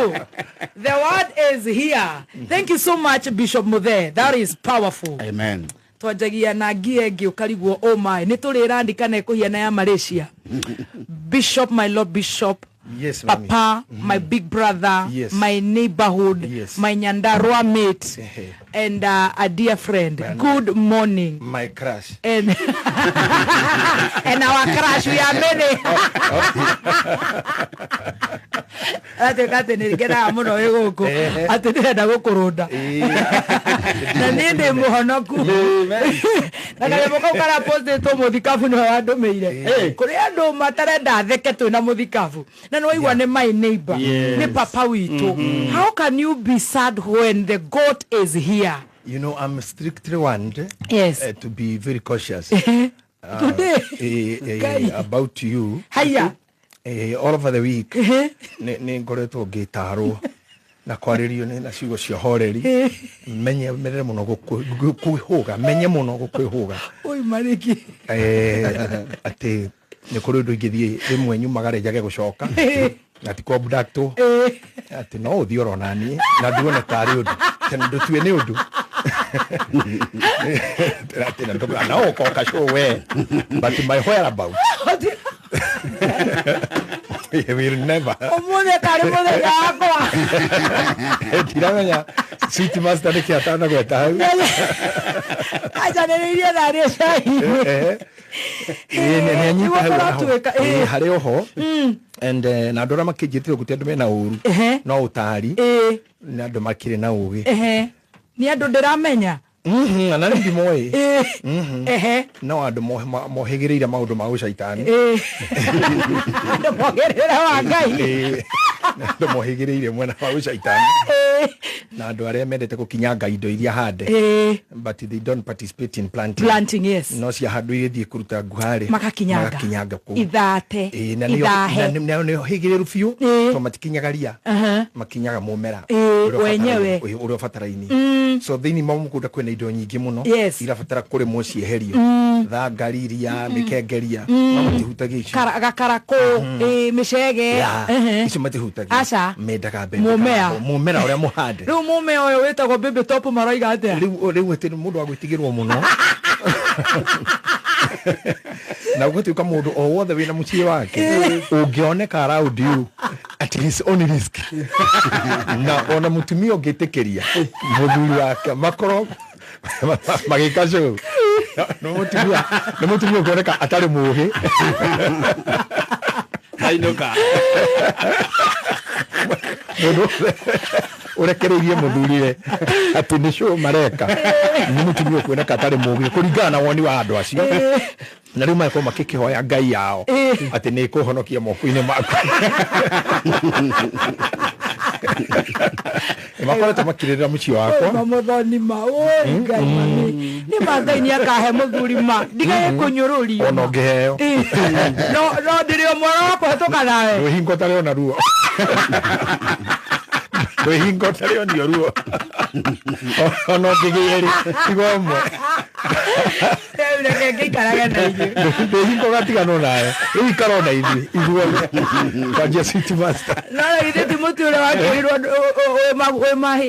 You, the word is here. Thank you so much, Bishop Muthee. That is powerful. Amen. Twanjagia na ngie ĩngĩ ũkarigwo, oh my, nĩ tũrĩrandi kana ĩkũhiana ya Malaysia. Bishop, my lord bishop. Yes, mami. Papa, my big brother. Yes. My neighborhood. Yes. My Nyandarua mate. Ehe. And a dear friend. Good morning. My crush. And our crush, we are many. Atuĩka atĩ nĩ ngenaga mũno wĩ gũkũ. Ehe. Atĩ ndĩrenda gũkũrũnda. Na niĩ ndĩ mũhonoku. Na kanyamũ kau karĩa postĩtwo mũthikabu nĩwe wandũmĩire. Kũrĩ andũ matarenda theke twĩna mũthikabu. Na nĩ waigua nĩ my neighbor. Yes. Nĩ papa witũ. How can you be sad when the goat is here? You know, I'm strictly warned to be very cautious Today. Ngai. About you. Haya. All over the week nĩ ngoretwo ngĩtarwo na kwarĩrio nĩ na ciugo cia horeri, menye merere mũno kwĩhũga, menye mũno gũkwĩhũga. Oi marĩki. Atĩ nĩ kũrĩ ũndũ ingĩthiĩ rĩmwe nyumagare njage gũcoka na ti kwabductwo, atĩ no ũthiĩ oro naniĩ na nduone tarĩ ũndũ tena ndũtue nĩ ũndũ. Atĩ na ũkoka show we, but my whereabout will never. Ũmũthĩ tarĩ mũthenya wakwa. Ndiramenya sweet master nĩkĩ atanagweta hau. Acanĩrĩirie narĩ cai. Nĩ anyita hau Nĩguo naho. kũratuĩka, ĩĩ. Harĩ oho and na andũ arĩa makĩnjĩtire gũtirĩ andũ mena ũru, no ũtari nĩ andũ makĩrĩ na ũgĩ. Ehe, nĩ andũ ndĩramenya. Na nĩ ndimoĩ. Ehe. No andũ mohĩgĩrĩire maũndũ ma ũcaitani. Andũ mogerere wa Ngai. Ĩĩ, nĩ andũ mohĩgĩrĩire mwena wa ũcaitani na andũ arĩa mendete gũkinyanga indo iria hande, but they don't participate in planting. Planting, yes. No ciahandwo igĩthiĩ kũruta nguharĩ, Magakinyanga. Magakinyanga kũu. Ithate. Ĩĩ, na nĩo- Ithahe. na nĩ hĩgĩrĩru biũ, tondũ matikinyaga ria, makinyaga mũmera ũrĩa Wenyewe. ũrĩa ũbataraine. So thĩinĩ wa mũgũnda kwĩna indo nyingĩ mũno irabatara kũrĩmwo cieherio, thangari iria, mĩkengeria, no matihutagia icio. Gakarakũ, mĩcege. Ya, icio matihutagia. Aca. Mendaga mbembe Mũmea. kana mũmera ũrĩa mũhande. Rĩu mũmea ũyũ wĩtagwo baby top maroiga atĩa? Rĩu atĩ nĩ mũndũ wa gwĩtigĩrwo mũno na ũgatuĩka mũndũ o wothe wĩna mũciĩ wake ũngĩoneka around you at his own risk, na ona mũtumia ũngĩtĩkĩria mũthuri wake makorwo magĩka show, nĩ mũtumia ũngĩoneka atarĩ mũũgĩ. Ainũka. Mũndũ wothe ũrekereirie mũthuriwe atĩ nĩ show mareka nĩ mũtumia ũkuoneka atarĩ mũũgĩ kũringana na woni wa andũ acio, na rĩu magakorwo makĩkĩhoya ngai yao atĩ nĩ ĩkũhonokia moko-inĩ maku. Makoretwo makĩrĩrĩra mũciĩ wakwa. Mamuthoni ma oi Ngai, mami, nĩ ma Ngai nĩ akahe mũthuri ma ndigage kũnyũrũrio. Ona ũngĩheo. No ndĩrĩ o mwega wa kũhetũka nawe. Rwĩhingo tarĩ ona ruo, rwĩhingo tarĩ onio ruo, ona ũngĩgĩe rĩ tiga ũmwe. Rĩu reke ngĩikarage na inyuĩ. Rwĩhingo gatiganwo nawe, rĩu ikara ona ithuĩ ithuothe kwanjia city master. No na githĩ ti mũtĩ ũrĩa wakĩrirwo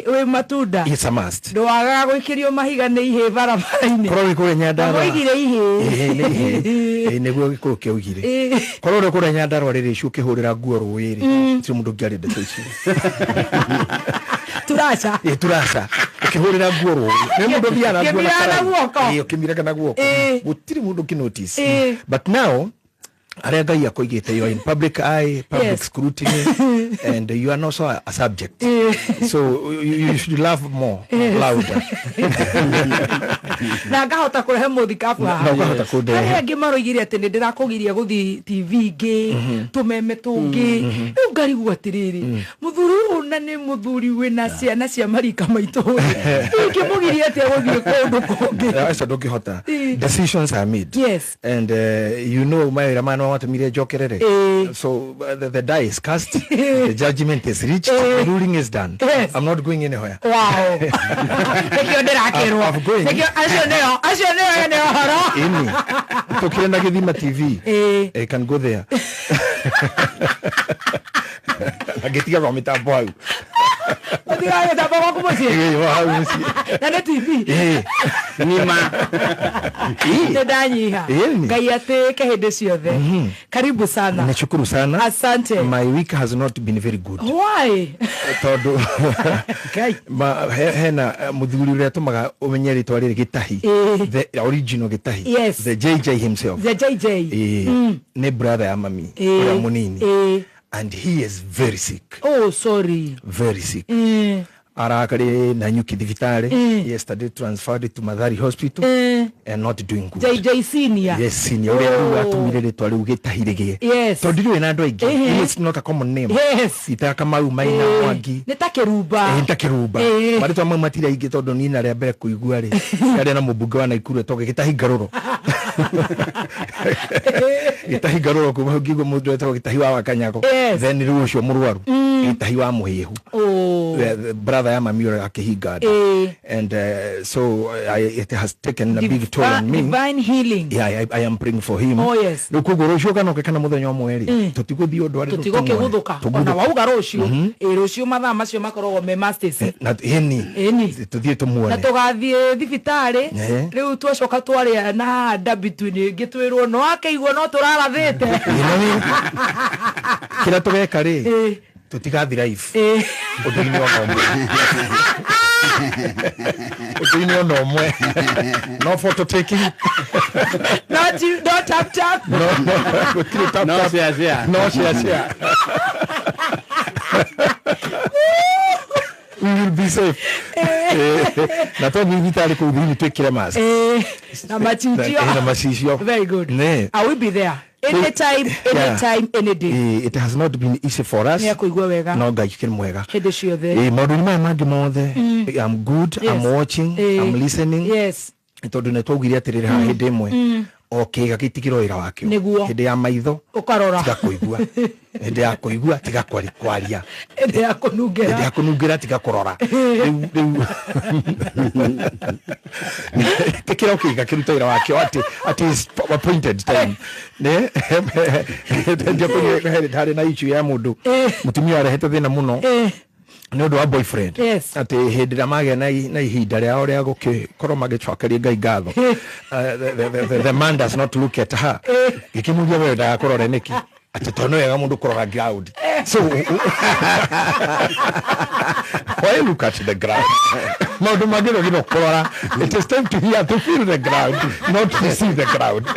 wĩ matunda? It's a must. Ndwagaga gũikĩrio mahiga nĩ ihĩ barabara-inĩ. Korwo wĩ kũrĩa Nyandarũa. Moigire ihĩ. Ĩĩ, nĩ ihĩ. Ĩĩ, nĩguo gĩkũyũ kĩaugire. Korwo ũrĩ kũrĩa Nyandarũa rĩrĩ icu ũkĩhũrĩra nguo rũĩ rĩ, gũtirĩ mũndũ ũngĩaria ndeto icio. Turaca. Ĩĩ, turaca ũkĩhũrĩra nguo rũĩ nĩ mũndũ ũthiaga na nguo na Ũkĩmiraga na karai. guoko. Ĩĩ, ũkĩmiraga na guoko, gũtirĩ mũndũ ũngĩ notice. But now arĩa Ngai akoigĩte, you are in public eye, public scrutiny, and you are also a subject, so you should laugh more louder. Na ngahota kũrehe mũthikabu haha. Na ũkahota kũndehe. Arĩa angĩ maroigire atĩ nĩ ndĩrakũgiria gũthiĩ TV ingĩ, tũmeme tũngĩ. Rĩu ngarigwo atĩrĩrĩ, mũthuri ũyũ na nĩ mũthuri wĩna ciana cia marika maitũ, ingĩmũgiria atĩa gũthiĩ kũndũ kũngĩ? Aca, ndũngĩhota. Decisions are made. And you know mawĩra maya no watũmire njokerere. So the die is cast, the judgment is reached, the ruling is done. I'm not going anywhere. Wow, nĩkĩo ndĩrakĩrwo. I'm going. Nĩkĩo acio nĩo ene ũhoro. Ini tukire na Githima TV. I can go there. Na ngĩtiga mĩtambo hau. Ũtigaga mĩtambo gwaku mũciĩ? Ĩĩ, wa hau mũciĩ. Na nĩ TV? Ĩĩ. Nima. Nĩ ndanyiha. Ĩĩ. Ngai atĩĩke hĩndĩ ciothe. Karibu sana. Nashukuru sana. Asante. My week has not been very good. Why? Tondũ Ngai. Hena mũthuri ũrĩa tũmaga ũmenye rĩtwa rĩrĩ Gĩtahi. The original Gĩtahi. Yes. The JJ himself. The JJ. Ĩĩ, nĩ brother ya mami ũrĩa mũnini. And he is very sick. Oh, sorry. Very sick. Arakarĩ Nanyuki thibitarĩ. Yesterday transferred to Mathari Hospital and not doing good. JJ Senior. Yes, senior ũrĩa rĩu atũmire rĩtwa rĩu Gĩtahi rĩgĩe. Yes. Tondũ ndirĩ na andũ aingĩ. It's not a common name. Ita Kamau, Maina, Mwangi. Nĩ ta Kĩrumba. Ĩ, ta Kĩrumba. Marĩtwa mau matirĩ aingĩ tondũ niĩ na rĩa mbere kũigua rĩ, yarĩ na mũmbunge wa Naikuru etagwo Gĩtahi Ngarũro. Gĩtahi Ngarũro, kuma hau ngĩigua mũndũ etagwo Gĩtahi wa Wakanyago. Then rĩu ũcio mũrwaru Gĩtahi wa Mũhĩhu. Oh. The brother ya mami ũrĩa akĩhinga nda. And so it has taken a big toll on me. Divine healing. Yeah, I am praying for him. Oh, yes. Rĩu koguo rũciũ kana ũke kana mũthenya ũmwe rĩ, tũtigũthiĩ ũndũ arĩ. Tũtigũkĩguthũka ona wauga rũciũ. Ĩ, rũciũ mathaa macio makoragwo me ma Stacy. Na ĩni. Ĩni. Tũthiĩ Na tũmuone. tũgathiĩ thibitarĩ. Rĩu twacoka twarĩa na haha between ngĩtwĩrwo no akĩigua no tũrarathĩte. Kĩrĩa tũgeka rĩ, tũtigathi live ũndũ-inĩ ona ũmwe, ũndũ-inĩ ona ũmwe, no photo taking. Not you, no tap tap. No, no, gũtirĩ tap No tap. share share. No share share. We will be safe. Na to thibitarĩ kũu thĩinĩ twĩkĩre mask. Na macicio. Na macicio. Very good. Ne. I will be there anytime, anytime, any day. It has not been easy for us. Nĩ akũigua wega. No Ngai kĩrĩ mwega. Hĩndĩ ciothe. Maũndũ-inĩ maya mangĩ mothe, I'm good. I'm watching. I'm listening. Tondũ nĩ twaugire atĩrĩrĩ haha hĩndĩ ĩmwe, o kĩĩga gĩtigĩrwo wĩra wakĩo. Nĩguo. Hĩndĩ ya maitho Ũkarora. tiga kũigua, hĩndĩ ya kũigua tiga kwaria. Hĩndĩ ya Hĩndĩ kũnungĩra. Ya kũnungĩra tiga kũrora. Rĩu tĩkĩra o kĩĩga kĩruta wĩra wakĩo at his appointed time. Nĩ ndarĩ na issue ya mũndũ mũtumia arehete thĩna mũno nĩ ũndũ wa boyfriend. Atĩ hĩndĩ ĩrĩa magĩa na ihinda rĩao rĩa gũkĩkorwo magĩcokeria Ngai ngatho, the man does not look at her. Gĩkĩmũria, we wendaga kũrore nĩkĩ? Atĩ tondũ nĩ wega mũndũ kũrora ground. So why look at the ground? Maũndũ mangĩ ndũgĩrwo kũrora. It is time to hear, to feel the ground, not to see the ground.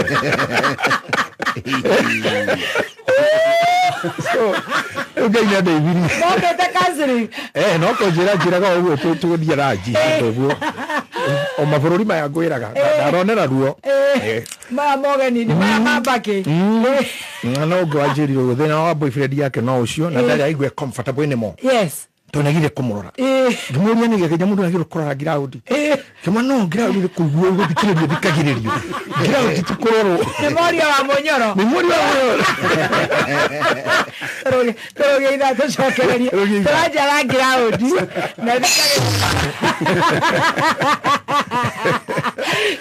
So rĩu Ngai nĩ andeithirie. Mokĩte counseling. Eh, no kũnjĩra njĩraga ũguo tũgũthiĩ ranji handũ ũguo o mabũrũri maya ngwĩraga ndaronera ruo. Maya mogeni-inĩ maya mambakĩ. Na no ũngĩ wanjĩrire ũguo thĩna wa boyfriend yake no ũcio na ndarĩ aigue comfortable anymore tondũ nĩagire kũmũrora. Ngĩmũria nĩ gĩkĩnya mũndũ agĩrwo kũrora ground. Kĩmwe no ground nĩ kũigua gũthikĩrĩrio thikagĩrĩrio, ground ti kũrorwo. Nĩ moria wa mũnyoro. Nĩ mũria wa mũnyoro. Tũrũgie ithaa tũcokererie. Tũrũgie ithaa. Tũranjara ground na thikagĩrĩrio.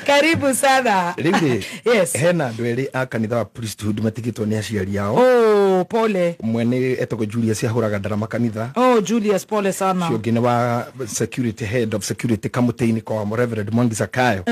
Karibu sana. Rĩu rĩ, hena andũ erĩ a kanitha wa priesthood matigĩtwo nĩ aciari ao. Oh, pole. Ũmwe nĩ etagwo Julius, ahũraga ndarama kanitha. Oh, Julius, pole sana. Ũcio ũngĩ nĩ wa security, head of security kamũtĩ-inĩ kwa Reverend Mwangi Zakayo.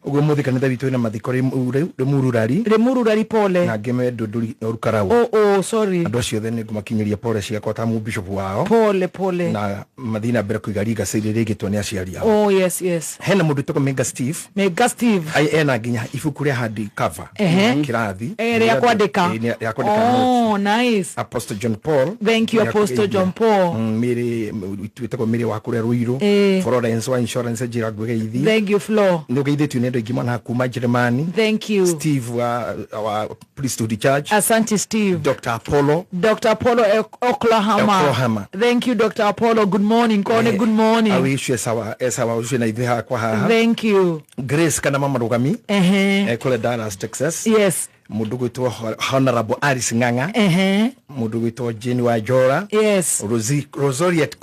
Ũguo mũthĩ kanitha witũ ĩna mathiko Rĩmururari. Rĩmururari, pole. Na angĩ me Ndũndũri Orukarau. Oh, sorry. Andũ acio othe nĩ ngũmakinyĩria pole ciakwa ta mũbishop wao. Pole pole. Na mathiĩ na mbere kũiga legacy ĩrĩa ĩigĩtwo nĩ aciari ao. Oh, yes. Hena mũndũ wĩtagwo Mega Steve. Mega Steve. Ai, ena nginya ibuku rĩa hard cover. Kĩrathi. Rĩa kwandĩka. Rĩa kwandĩka notes. Oh, nice. Apostle John Paul. Thank you, Apostle John Paul. Mĩrĩ twĩtagwo Mĩrĩ wa kũrĩa Ruiru. Florence wa insurance njĩra ngwĩgeithie. Thank you, Flo. Nĩ ũgeithĩtio nĩ andũ aingĩ mũno kuma Jeremani. Thank you. Steve wa Priesthood Church. Asante, Steve. Dr. Apollo. Dr. Apollo, Oklahoma. Oklahoma. Thank you, Dr. Apollo. Good morning. Kone, good morning. Awicio esawa esawa ũcio na ithuĩ hakwa haha. Thank you. Grace kana mama Rugami kũrĩa Dallas, Texas. Mũndũ gwĩtwo Honorable Alice Ng'ang'a. Mũndũ gwĩtwo Jane Wanjora. Rosoriet.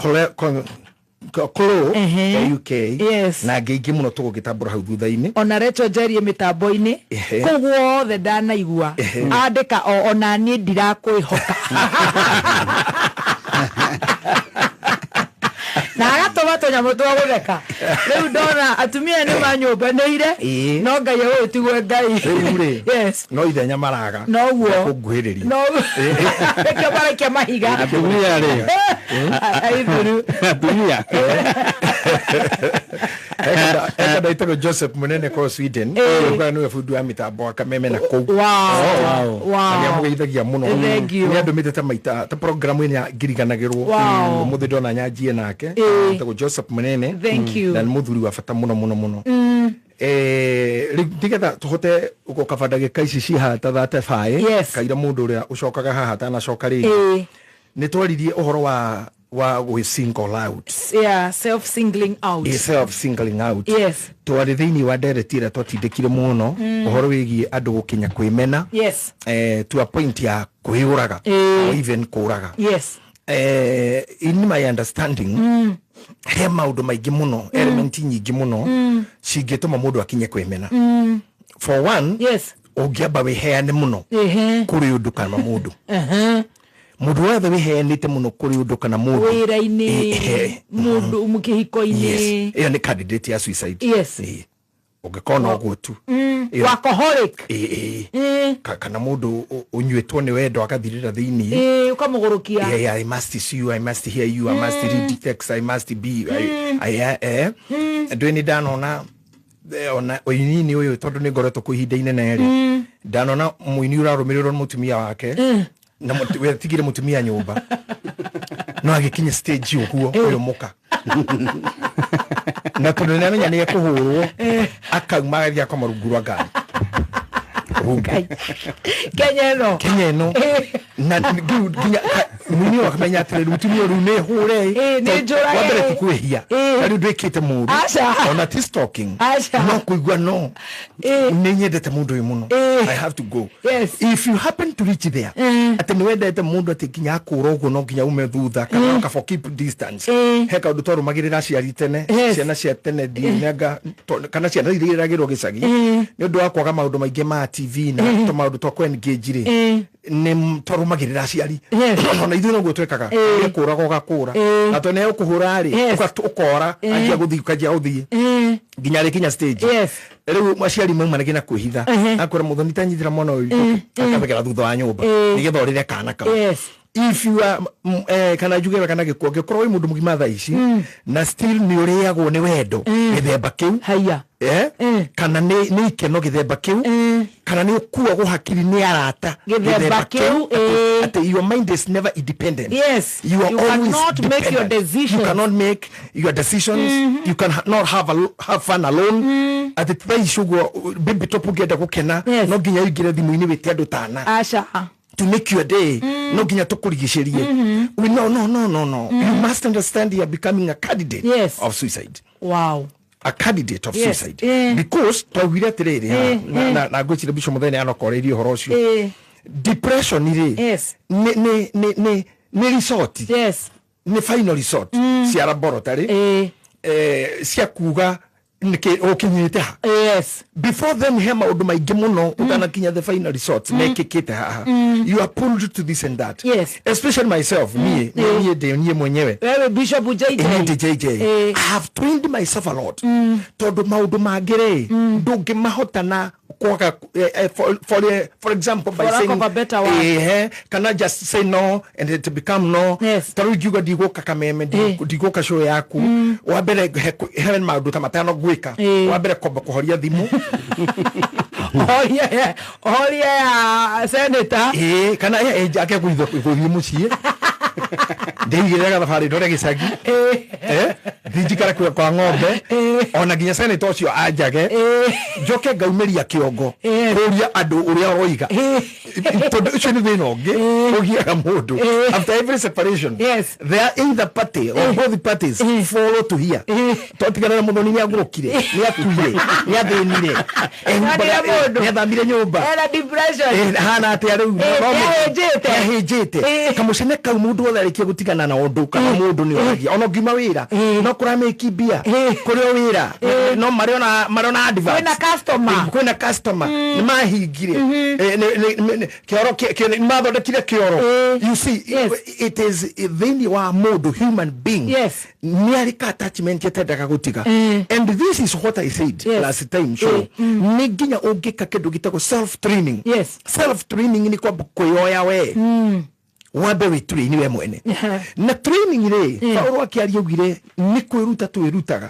Chloe Ehe. wa UK Yes. na angĩ aingĩ mũno tũgũgĩtambũra hau thutha-inĩ. Ona Rachel Njerie mĩtambo-inĩ. Ehe. Kũu guothe ndanaigua andĩka o ona niĩ ndirakwĩhoka na agatũma tũnyamũ twa gũtheka. Rĩu ndona atumia nĩ manyũmbanĩire. Ĩĩ. No Ngai agũgĩtigwo Ngai. Rĩu rĩ, Yes. no ithenya maraga Noguo. kũnguhĩrĩria. No nĩkĩo maraikia mahiga. Atumia rĩ, Aithuru. atumia. Eka ndaitagwo Joseph Munene ko Sweden, ugaga niwe bundi wa mitambo wa Kameme na kũu. Wow. Na Wow. nĩamũgeithagia mũno. Thank you. Nĩ andũmĩte ta maita ta programu ĩrĩa ngiriganagĩrwo. Wow. Ũmũthĩ ndona nyanjie nake. Ĩĩ. Etagwo Joseph Munene. Thank you. Na nĩ mũthuri wa bata mũno mũno mũno. Rĩu nĩgetha tũhote gũkaba ndagĩka ici cihaha ta 35 Yes. kaira mũndũ ũrĩa ũcokaga haha atanacoka rĩngĩ, Ĩĩ. nĩ twaririe ũhoro wa gwĩ single out. Yeah, self singling out. Self singling out. Yes. Twarĩ thĩinĩ wa ndereti ĩrĩa twatindĩkire mũno ũhoro wĩgiĩ andũ gũkinya kwĩmena, Yes. to a point ya kwĩyũraga Ĩĩ. or even kũraga. Yes. In my understanding, he maũndũ maingĩ mũno, element nyingĩ mũno cingĩtũma mũndũ akinye kwĩmena. For one, Yes. ũngĩamba wĩheane mũno Ehe. kũrĩ ũndũ kana mũndũ, Ehe. mũndũ wothe wĩheanĩte mũno kũrĩ ũndũ kana mũndũ, Wĩra-inĩ, Ehe. mũndũ mũkĩhiko-inĩ. Yes, ĩyo nĩ candidate ya suicide. Yes. Ĩĩ. Ũngĩkorwo na ũguo tu. Ĩyo- Workaholic. Ĩĩ, ĩĩ. Ĩĩ. Kana mũndũ ũnyuĩtwo nĩ wendo akathirĩra thĩinĩ. Ĩĩ, ũkamũgũrũkia. Yeah, I must see you, I must hear you, I must read text, I must be I, ndũĩ nĩ ndanona ona ũinini ũyũ tondũ nĩ ngoretwo kwa ihinda inene rĩ, ndanona mũini ũrarũmĩrĩrwo nĩ mũtumia wake na wetigire mũtumia nyũmba no agĩkinya stage ũguo ũyũ mũka na tondũ nĩ amenya nĩ ekũhũrwo akauma agathiĩ akoma rungu rwa ngari. Ngai. Kenya ĩno. Kenya ĩno na nginya mũini ũyũ akamenya atĩrĩrĩ, mũtumia ũyũ rĩu nĩ hũre. Ĩĩ, nĩ njũrage. Wa mbere ti kwĩhia, Ĩĩ. na rĩu ndwĩkĩte mũũru Aca. ona ti stalking, Aca. no kũigua no Ĩĩ. nĩ nyendete mũndũ ũyũ mũno, Ĩĩ. I have to go. Yes. If you happen to reach there atĩ nĩ wendete mũndũ atĩ nginya akũra ũguo no nginya ume thutha kana ũka for keep distance, Ĩĩ. he kaũndũ twarũmagĩrĩra aciari tene, Yes. ciana cia tene ndinanga kana ciana iria ireragĩrwo gĩcagi nĩ ũndũ wa kwaga maũndũ maingĩ ma TV na tũmaũndũ twa kũ-engage rĩ, nĩ twarũmagĩrĩra aciari. Yes. Ona ithuĩ noguo twekaga, kũraga ũgakũra na tondũ nĩ ũkũhũra rĩ, Yes. ũkora anjia gũthiĩ ũkanjia gũthiĩ nginya rĩkinya stage. Yes. Rĩu aciari maumanagia na kwĩhitha, akwĩra mũthoni tanyitĩra mwana ũyũ akathekera thutha wa nyũmba nĩgetha ũrĩre kana kau. Yes. If you are kana njuge wega na gĩkuo, angĩkorwo wĩ mũndũ mũgima thaa ici na still nĩ ũrĩagwo nĩ wendo gĩthemba kĩu, Haiya. Kana nĩ ikeno gĩthemba kĩu, kana nĩ ũkuagwo hakiri nĩ arata Gĩthemba kĩu, atĩ your mind is never independent. Yes. You are You always cannot make your dependent. decisions. You cannot make your decisions. You cannot have fun alone. Atĩ thaa ici ũguo baby top ũngĩenda gũkena, Yes. no nginya ũingĩre thimũ-inĩ wĩte andũ tana Aca. to make your day, no nginya tũkũrigicĩrie. We no no no no no you must understand you are becoming a candidate Yes. of suicide. Wow. A candidate of Yes. suicide, because twaugire atĩrĩrĩ na ngwĩciria Bishop Muthoni anokoreirie ũhoro ũcio, depression rĩ, Yes. nĩ resort, Yes. nĩ final resort cia laboratory, cia kuga nĩkĩ ũkinyĩte ha. Yes. Before then he maũndũ maingĩ mũno ũtanakinya the final resort mekĩkĩte haha. You are pulled to this and that. Yes. Especially myself, niĩ niĩ ndĩ niĩ mwenyewe. Wewe Bishop JJ. Niĩ ndĩ JJ. Ĩĩ. I have trained myself a lot tondũ maũndũ mangĩ rĩ ndũngĩmahota na kwaga, for example by For lack saying of a better word. Kana just say no and it become no. Yes. Ta rĩu ingiuga ndigũka Kameme, ndigũka show yaku, wa mbere he maũndũ ta matano gwĩka. Wa mbere kwamba kũhoria thimũ. Horia ya senator. Ĩĩ, kana ake gũthiĩ mũciĩ ndeigĩrĩra gathabarĩ ndore gĩcagi, thiĩ njikare kwa ng'ombe, ona nginya senator ũcio anjage, njoke ngaumĩria kĩongo kũria andũ ũrĩa ũroiga, tondũ ũcio nĩ thĩna ũngĩ ũgiaga mũndũ. After every separation, Yes. there are either party or both parties follow to here twatigana na mũthoni nĩ agũrũkire, nĩ akuire, nĩ athĩnire, Nĩ mũndũ. nĩ athamire nyũmba. Ena depression. Hana atä rä u Nĩahĩnjĩte. ahänjä kamå cene kau må ndå wothe arä kia gå tigana na å ndå kana må ndå nä oragia ona å ngiuma wä ra no kå Kũramĩki mbia. Kũrĩ o wĩra no marĩ ona advert. Kwĩna customer. Kwĩna customer, nĩ mahingire. Kĩoro nĩ mathondekire kĩoro. You see, it is thĩinĩ wa mũndũ, human being, nĩ arĩ ka attachment atendaga gũtiga. And this is what I said last time show, nĩ nginya ũngĩka kĩndũ gĩtagwo self training. Self training nĩ kwamba kwĩyoya we, wambe wĩ train we mwene. Na training rĩ, Paulo akĩaria augire nĩ kwĩruta twĩrutaga,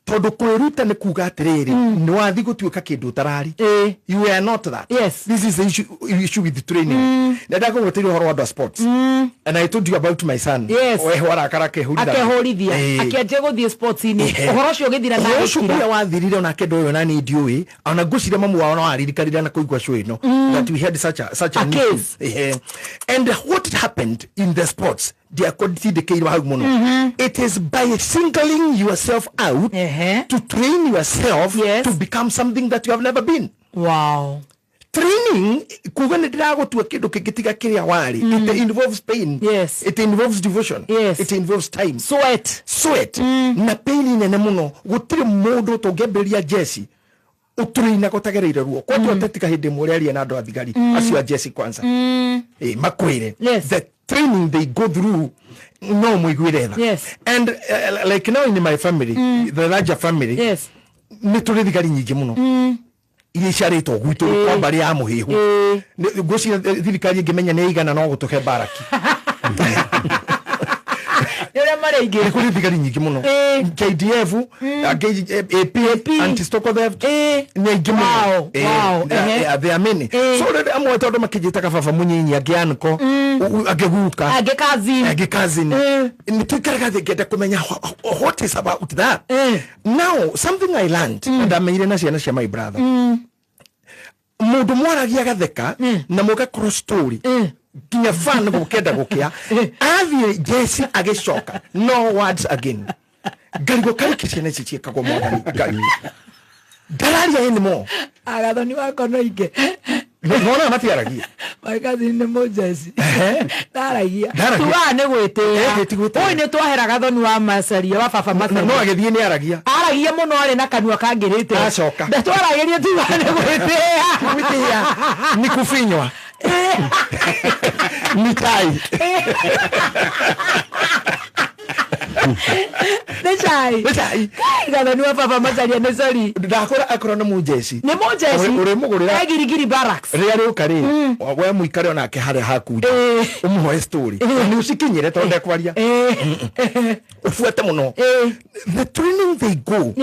tondũ kwĩruta nĩ kuga atĩrĩrĩ, nĩ wathi gũtuĩka kĩndũ ũtararĩ. You are not that. This is the issue with training. Na ndakũgweteire ũhoro wa andũ a sports, and I told you about my son. Weho arakara akehũrithania. Akehũrithia. Akĩanjia gũthiĩ sports-inĩ. Ũhoro ũcio ũgĩthira na Ũhoro ũcio agĩkira. ũrĩa wathirire, onake ndũyũ na niĩ ndiũĩ, ona ngwĩciria mamu wao no aririkanire na kũigua show ĩno that we had such A an issue. case. And what happened in the sports, ndiakũtindĩkĩirwo hau mũno, it is by singling yourself out to train yourself to become something that you have never been. Training kuga nĩ ndĩragũtua kĩndũ kĩngĩ tiga kĩrĩa warĩ, it involves pain. It involves devotion. It involves time, sweat, sweat na pain nene mũno. Gũtirĩ mũndũ tũngĩambĩrĩria jeci ũtũrĩinaga ũtagereire ruo kwatũ atetika hĩndĩ ĩmwe ũrĩa aria na andũ a thigari acio a jeci kwanza. Makwĩre the training they go through no mũiguĩre tha. And like now in my family, the larger family, nĩ tũrĩ thigari nyingĩ mũno iria iciarĩtwo gwitũ kwa mbarĩ ya mũhĩhũ. Ngwĩciria thirikari ĩngĩmenya nĩ igana no gũtũhe mbaraki. Nĩ ũrĩa marĩ aingĩ. Nĩ kũrĩ thigari nyingĩ mũno. KDF, angĩ AP, anti stock theft, nĩ aingĩ mũno. There are many. So rĩrĩa amwe tondũ makĩnjĩtaga baba mũnyinyi, angĩ anko, angĩ guka, angĩ cousin, angĩ cousin, nĩ tũikaraga thĩ ngĩenda kũmenya what is about that. Now something I learned, na ndamenyire na ciana cia my brother, mũndũ mwaragia gatheka na mũgakorwo story nginya fan gũkenda gũkĩa, athiĩ jeci agĩcoka, no words again. Ngarigwo karĩki ciana ici ciĩkagwo, mwathani Ngai, ndararia anymore. Agathoni wakwa no ingĩ. Nona matiaragia. My cousin nĩ mũjeci. Ndaragia. Ndaragia. Tugaga nĩ gwĩtĩĩa. Ti gwĩtĩĩa. Ũyũ nĩ twahera gathoni wa macaria wa baba no macaria. Agĩthiĩ nĩ aragia. Aragia mũno, arĩ na kanua kangĩrĩte. Acoka. Ndatwaragĩria tugaga nĩ gwĩtĩĩa. Gwĩtĩĩa ni kufinywa ni tai. Nĩ cai. Nĩ cai. Gathoni wa baba macaria nĩ cori. Ndakora akorwo nĩ mũjeci. Nĩ mũjeci. Ũrĩmũgũrĩra. E Girigiri Barracks. Rĩrĩa rĩũka rĩ, we mũikare onake harĩa haku nja, ũmũhoe story nĩ ũcikinyĩre tondũ ndekwaria, ũbuate mũno the training they go.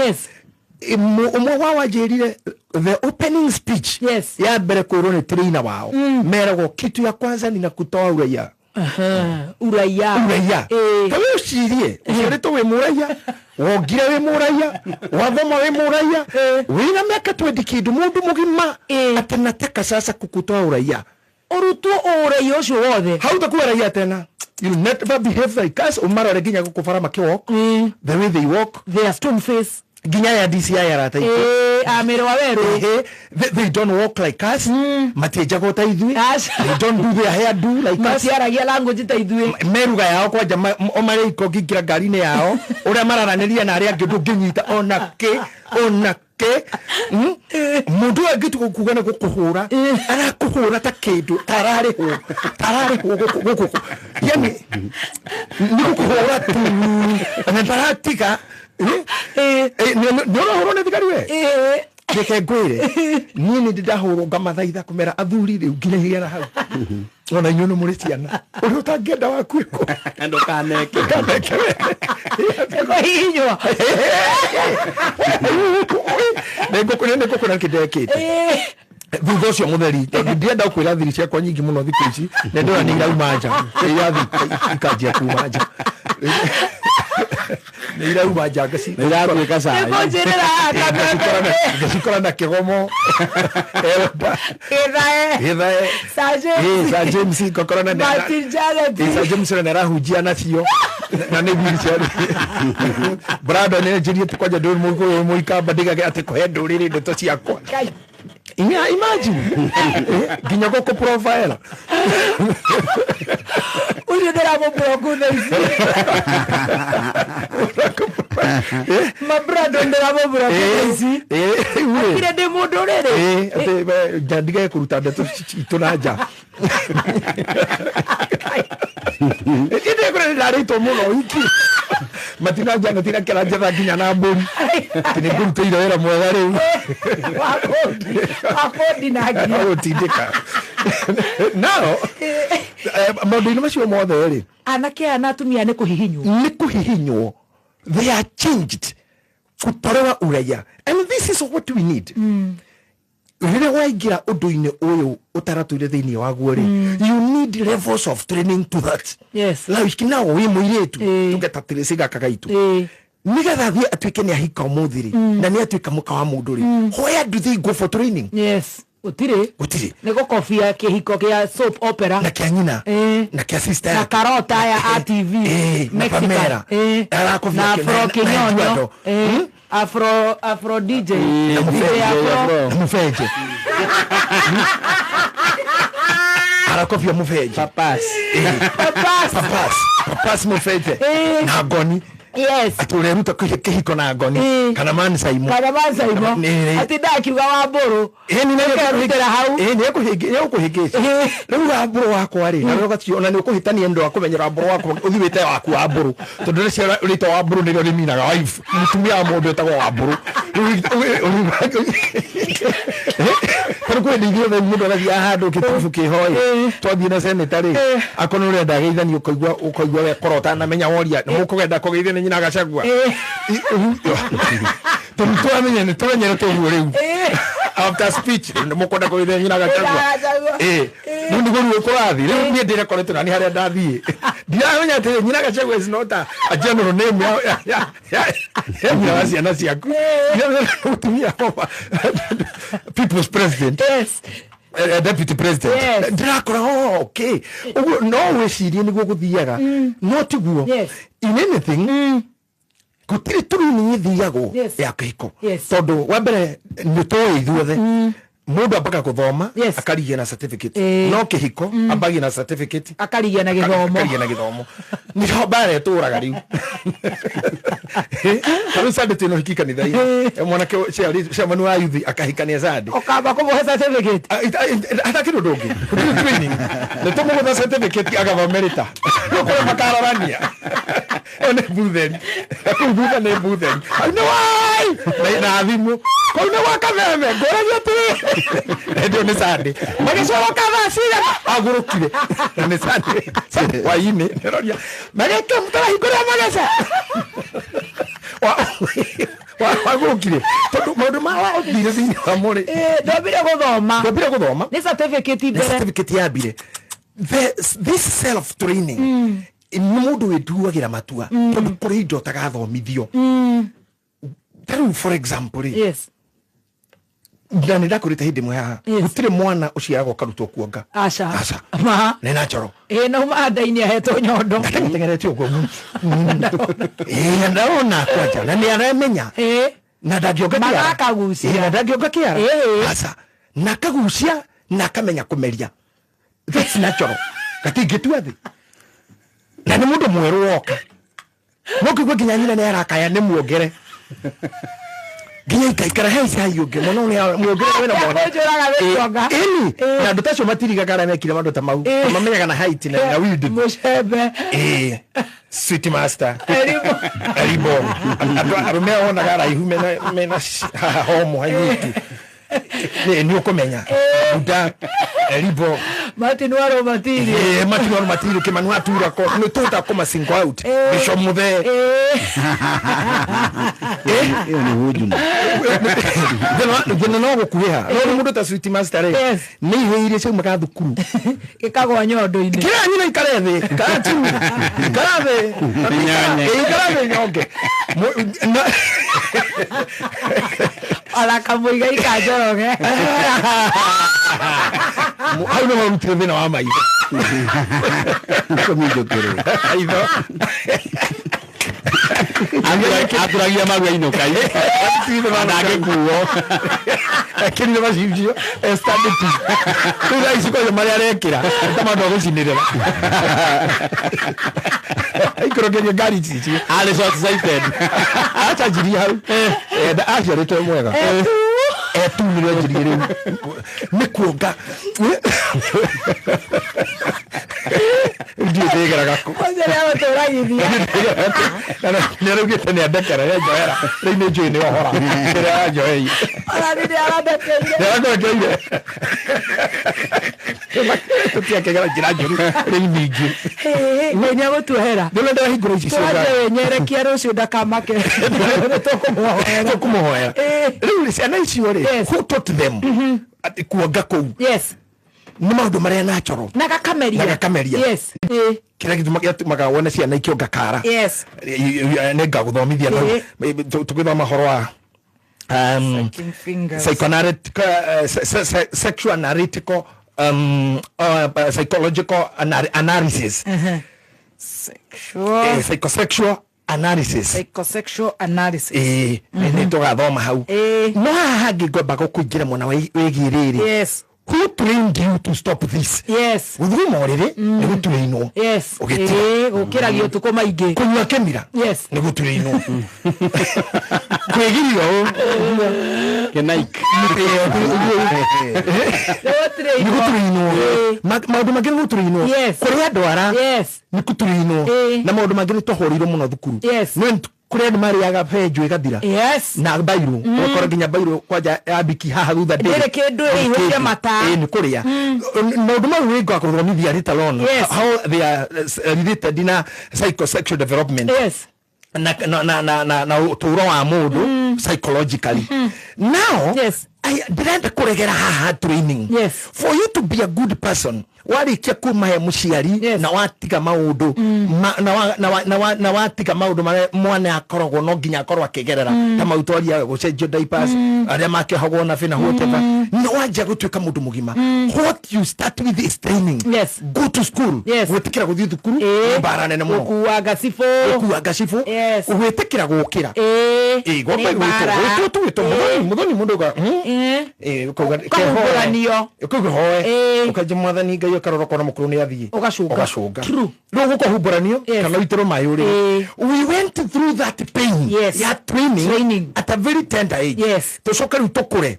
Ũmwe wao anjĩrire the opening speech ya mbere kwĩrwo nĩ trainer wao, meragwo kitu ya kwanza ni nakutoa uraia. Uraia. Uraia. Ta wĩcirie ũciarĩtwo wĩ mũraia, wongire wĩ mũraia, wathoma wĩ mũraia, wĩna mĩaka 20 kĩndũ, mũndũ mũgima, atĩ nataka sasa kukutoa uraia. Ũrutwo ũraia ũcio wothe. Hautakuwa raia tena, you never behave like us. Umarore nginya gũkũ bara makĩwalk, the way they walk, their stone face, nginya ya DCI arata aitũ. Amĩrĩ wa werũ. They don't walk like us, matienjagwo ta ithuĩ. Aca. They don't do their hair do like us. Matiaragia language ta ithuĩ. Meruga yao kwanja o marĩ iko ngĩingĩra ngari-inĩ yao ũrĩa mararanĩria na arĩa angĩ ndũngĩnyita ona kĩ ona kĩ. Mũndũ ũyũ angĩtua kuga nĩ gũkũhũra, arakũhũra ta kĩndũ tararĩhwo gũkũ, yani nĩ gũkũhũra tu na ndaratiga. Nĩ ũrahũrwo nĩ thigari we. Reke ngwĩre, niĩ nĩ ndĩ ndahũrwo ngamathaitha kũmera athuri rĩu nginyagia na hau, ona inyuĩ nĩ mũrĩ ciana, ũrĩa ũtangĩenda waku ĩkwo. Ndũkaneke. Ndũkaneke we. Kũhihinywo. Nĩ ngũkũra kĩndekĩte thutha ũcio mũtheri, tondũ ndienda kwĩra thiri ciakwa nyingĩ mũno thikũ ici, nĩ ndĩrona nĩ irauma nja, nĩ irathi ikanjia kuma nja, nĩ irauma nja. Nĩ iratuĩka cai. Nĩkũnjĩrĩra kameme. Ngacikora na kĩgomo Elda, Gĩthae. Gĩthae. Sir James. Sir James ngakora na Martin Janet. Sir James na arahunjia nacio na nĩ wheelchair. Brother nĩ njĩrie kwanja ndũ mũgũrũ mũikamba ndigage atĩ kũhe ndũrĩrĩ ndeto ciakwa. Kai. Inya imagine. Nginya gũkũ profile. Ũcio ndĩramũblock thaa ici. Mabrado ndĩramũbura ici. Akire ndĩ mũndũ rĩrĩ. Atĩ ndige kũruta ndeto citũ na nja. Ĩndĩ ndarĩtwo mũno iki. Matina njana tina kĩra njetha nginya na mbũri. Atĩ nĩ ngũrutĩire wĩra mwega rĩu. Wakũndinangia. Wagũtindĩka. Nao maũndũ-inĩ macio mothe rĩ, Anake aya na atumia nĩ kũhihinywo. Nĩ kũhihinywo. They are changed kutolewa uraia, and this is what we need. Rĩrĩa waingĩra ũndũ-inĩ ũyũ ũtaratũire thĩinĩ waguo rĩ, you need levels of training to that. Like now wĩ mũirĩtu, tũgeta Tracy gaka gaitũ, nĩgetha athiĩ atuĩke nĩ ahika ũmũthĩ rĩ, na nĩ atuĩka mũka wa mũndũ rĩ, where do they go for training? Yes. Gũtirĩ. Gũtirĩ. Nĩ gũkobia kĩhiko kĩa soap opera. Na kĩa nyina, na kĩa sister na yake. Karota ya ATV. Na Mexican. Pamela. Arakobia Na Afro na Kinyonyo. Eduardo. Afro DJ. Na DJ Mufenje. Afro. Na Mufenje arakobia Mufenje. Papas. Papas. Papas, papas Mufenje na ngoni. Atĩ ũreruta kĩhiko na ngoni kana man Saimo. Kana mancaimo. Atĩ ndakiuga wa mbũrũ. Ũkerutĩra hau. Nĩ ekũhĩngĩca rĩu wa mbũrũ wakwa rĩ, nawe ũgacio ona nĩ ũkũhĩtania nĩ ũndũ wa kũmenyera mbũrũ wakwa ũthiĩ wĩte waku wa mbũrũ, tondũ rĩcio rĩtwa wa mbũrũ nĩrĩo rĩminaga wife, mũtumia wa mũndũ wĩtagwo wa mbũrũ. Rĩu kwĩ hĩndĩ ithuothe mũndũ agathiaga handũ kĩtubu kĩhoĩ twathiĩ na seneta rĩ, akorwo nĩ ũrenda geithani ũkaigua wekora ũtanamenya woria nĩ mũkũgenda kũgeithio nĩ nyina Gachagua, tondũ twamenya nĩ tũmenyerete ũguo rĩu after speech nĩ mũkwenda kũgeithio nyina Gachagua. Rĩu nĩguo rĩu kũrathiĩ rĩu niĩ ndĩrekoretwo nani harĩa ndathiĩ ndiramenya atĩ nyina Gachagua is not a general name ya nyina wa ciana ciaku. Ndiramenya mũtumia wa people's president. Deputy president. Ndirakora, oh, okay, ũguo no wĩcirie nĩguo gũthiaga, no tiguo. In anything gũtirĩ training ĩthiagwo ya kĩhiko, tondũ wa mbere nĩ tũĩ ithuothe mũndũ ambaga gũthoma akarigia na certificate, no kĩhiko ambagia na certificate Akarigia na gĩthomo. Akarigia na gĩthomo nĩho mbara ĩtũraga rĩu. Tarĩu Sunday twĩna ũhiki kanitha-inĩ, mwanake chairman wa youth akahikania Sunday. Ũkamba kũmũhe certificate. Hatakĩrĩ ũndũ ũngĩ, gũtirĩ training, nĩ tũmũgũtha certificate agathomerĩta kũrĩa makarorania ĩyo nĩ mbutheri kũu thutha, nĩ mbutheri hau nĩ wai na thimũ kũu nĩ gwa kameme ngũragia atĩrĩ hĩndĩ ĩyo nĩ Sunday magĩcoka thaa cigana agũrũkire na nĩ Sunday hwainĩ nĩroria magĩka mũtarahingũrĩra mageca wagũrũkire tondũ maũndũ ma wathire thĩinĩ wa mũrĩ. Ndambire gũthoma. Ndambire gũthoma. Nĩ certificate nĩ mbere. Certificate yambire. This self training nĩ mũndũ wĩtuagĩra matua, tondũ kũrĩ indo ũtagathomithio. Ta rĩu for example rĩ, na nĩ ndakwĩrĩte hĩndĩ ĩmwe haha, gũtirĩ mwana ũciaragwo ũkarutwo kuonga. Aca. Aca. Ma. Nĩ natural. Na uma nda-inĩ ahetwo nyondo. Atengeretio ũguo ĩĩ ndaona kwanja na nĩ aramenya na ndangĩonga kĩara. Magakagucia. Ĩĩ, na ndangĩonga kĩara. Aca, na akagucia na akamenya kũmeria. That's natural, gatingĩtua thĩ na nĩ mũndũ mwerũ woka no kĩigua nginya nyina nĩ arakaya nĩ muongere nginya ikaikara he cai ũngĩ mwana ũrĩa muongere wĩna mwana. Nĩkũnjũraga nĩ kuonga. Ĩni na andũ ta acio matirigaga arĩa mekire maũndũ ta mau. Mamenyaga na height na width. Mũcembe. Sweet master. Elimu. Elimu. Andũ arũme onaga araihu mena haha homo hanyitu nĩ ũkũmenya Buda Elibo. Martin Waro Matiri. Martin Waro Matiri Kimanu atura ko nĩ tũta kũma single out. Bishop Muthe. Ĩyo nĩ hujuma. Thĩna no gũkuhĩha no nĩ mũndũ ta sweet master rĩ, nĩ ihĩ iria ciaumaga thukuru Gĩkagwa nyondo-inĩ. Kĩra nyina ikare thĩ ikara chini ikara thĩ. Nyonge. Ikara thĩ nyonge. Ona kamũiga ikanjoroge. Hau nĩ warutire thĩna wa maitho. Kũminjũkĩrwo. Maitho. Aturagia maru ainũka. Ndangĩkuo. Ekĩrire macicio estandĩti rĩu thaa ici kwanja marĩa arekĩra ta mandũ agũcinĩrĩra. Aikũrũkĩrio ngari ici. Arĩ short sighted. Acanjirie hau. Aciarĩtwo mwega. Etu nĩrĩo anjirie rĩu. Nĩ kuonga. Ndiũ ndĩgeraga kũ. Ũcio nĩagũtũragithia. Nĩ araugĩte nĩ andekera nĩ anjohera. Rĩu nĩ njũĩ nĩ ohora. Kĩrĩa aranjoheire. Ona nĩ arandekeire. Nĩ arakũrekeire. Tũtiakĩgera njĩra njũru rĩu ningĩ. Ngai nĩagũtuohera. Nĩ ũrenda hingũra ici cia Tũranjie wĩnyerekia rũciũ ndakamake. Nĩtũkũmũhoera. Tũkũmũhoera. Rĩu ciana icio rĩ, Yes. who taught them atĩ kuonga kũu Yes. nĩ maũndũ marĩa natural Na gakameria. Na gakameria. Yes. Kĩrĩa gĩtũmaga wone ciana ikĩonga kara. Yes. Nĩ ngagũthomithia tũgĩthoma ũhoro wa Sucking fingers. psychoanalytical, sexual analytical, psychological analysis. Sexual. Psychosexual analysis. Psychosexual analysis. Nĩ tũgathoma hau. No haha hangĩ ngwamba gũkũingĩra mwena wĩgiĩ rĩrĩ. Yes. Who trained you to stop this? Yes. Gũthuguma ũrĩrĩ nĩ gũturainwo. Yes. Ũgĩtiga. Gũkĩragia ũtukũ maingĩ. Kũnyua kĩmira. Yes. Nĩ gũturainwo. Kwĩgiria ũũ. Kĩnaik. Nĩ gũturainwo. Nĩ gũturainwo. Maũndũ mangĩ nĩ gũturainwo. Yes. Kũrĩa ndwara. Yes. Nĩ gũturainwo. Na maũndũ mangĩ nĩ twahũrĩirwo mũno thukuru. Yes. No kũrĩa andũ marĩaga benjũ ĩgathira. Yes. Na bairũ. Ũgakora nginya bairũ kwanja ya biki haha thutha Ndĩrĩ kĩndũ ĩihũire mata. Nĩ kũrĩa. Maũndũ mau nĩ ngakũthomithia later on. Yes. How they are related na psychosexual development. Yes. Na na na na na na ũtũũro wa mũndũ psychologically. Now, Yes. ndĩrenda kũregera haha training. Yes. For you to be a good person, warĩkia kuma he mũciari Yes. na watiga maũndũ na watiga maũndũ marĩa mwana akoragwo no nginya akorwo akĩgerera ta mau twaria gũcenjio diapers arĩa makĩohagwo na bĩ na whatever, na wanjia gũtuĩka mũndũ mũgima, what you start with is training. Yes. Go to school. Yes. Gwĩtĩkĩra gũthiĩ thukuru nĩ mbara nene mũno. Gũkua ngacibũ. Gũkua ngacibũ. Yes. Gwĩtĩkĩra gũkĩra. Nĩ mbara. Gwĩtwo mũthoni mũndũ uga ũkauga Ũkahumbũranio. Ũkauga hoe ũkanja mwathani Ngai ũkarora ũkona mũkũrũ nĩ athiĩ. Ũgacũnga. Ũgacũnga. True. Rĩu gũkũhumbũranio Yes. kana ũitĩrwo maĩ ũrĩrĩ. We went through that pain Yes. ya training, Training. at a very tender age. Yes. Tũcoke rĩu tũkũre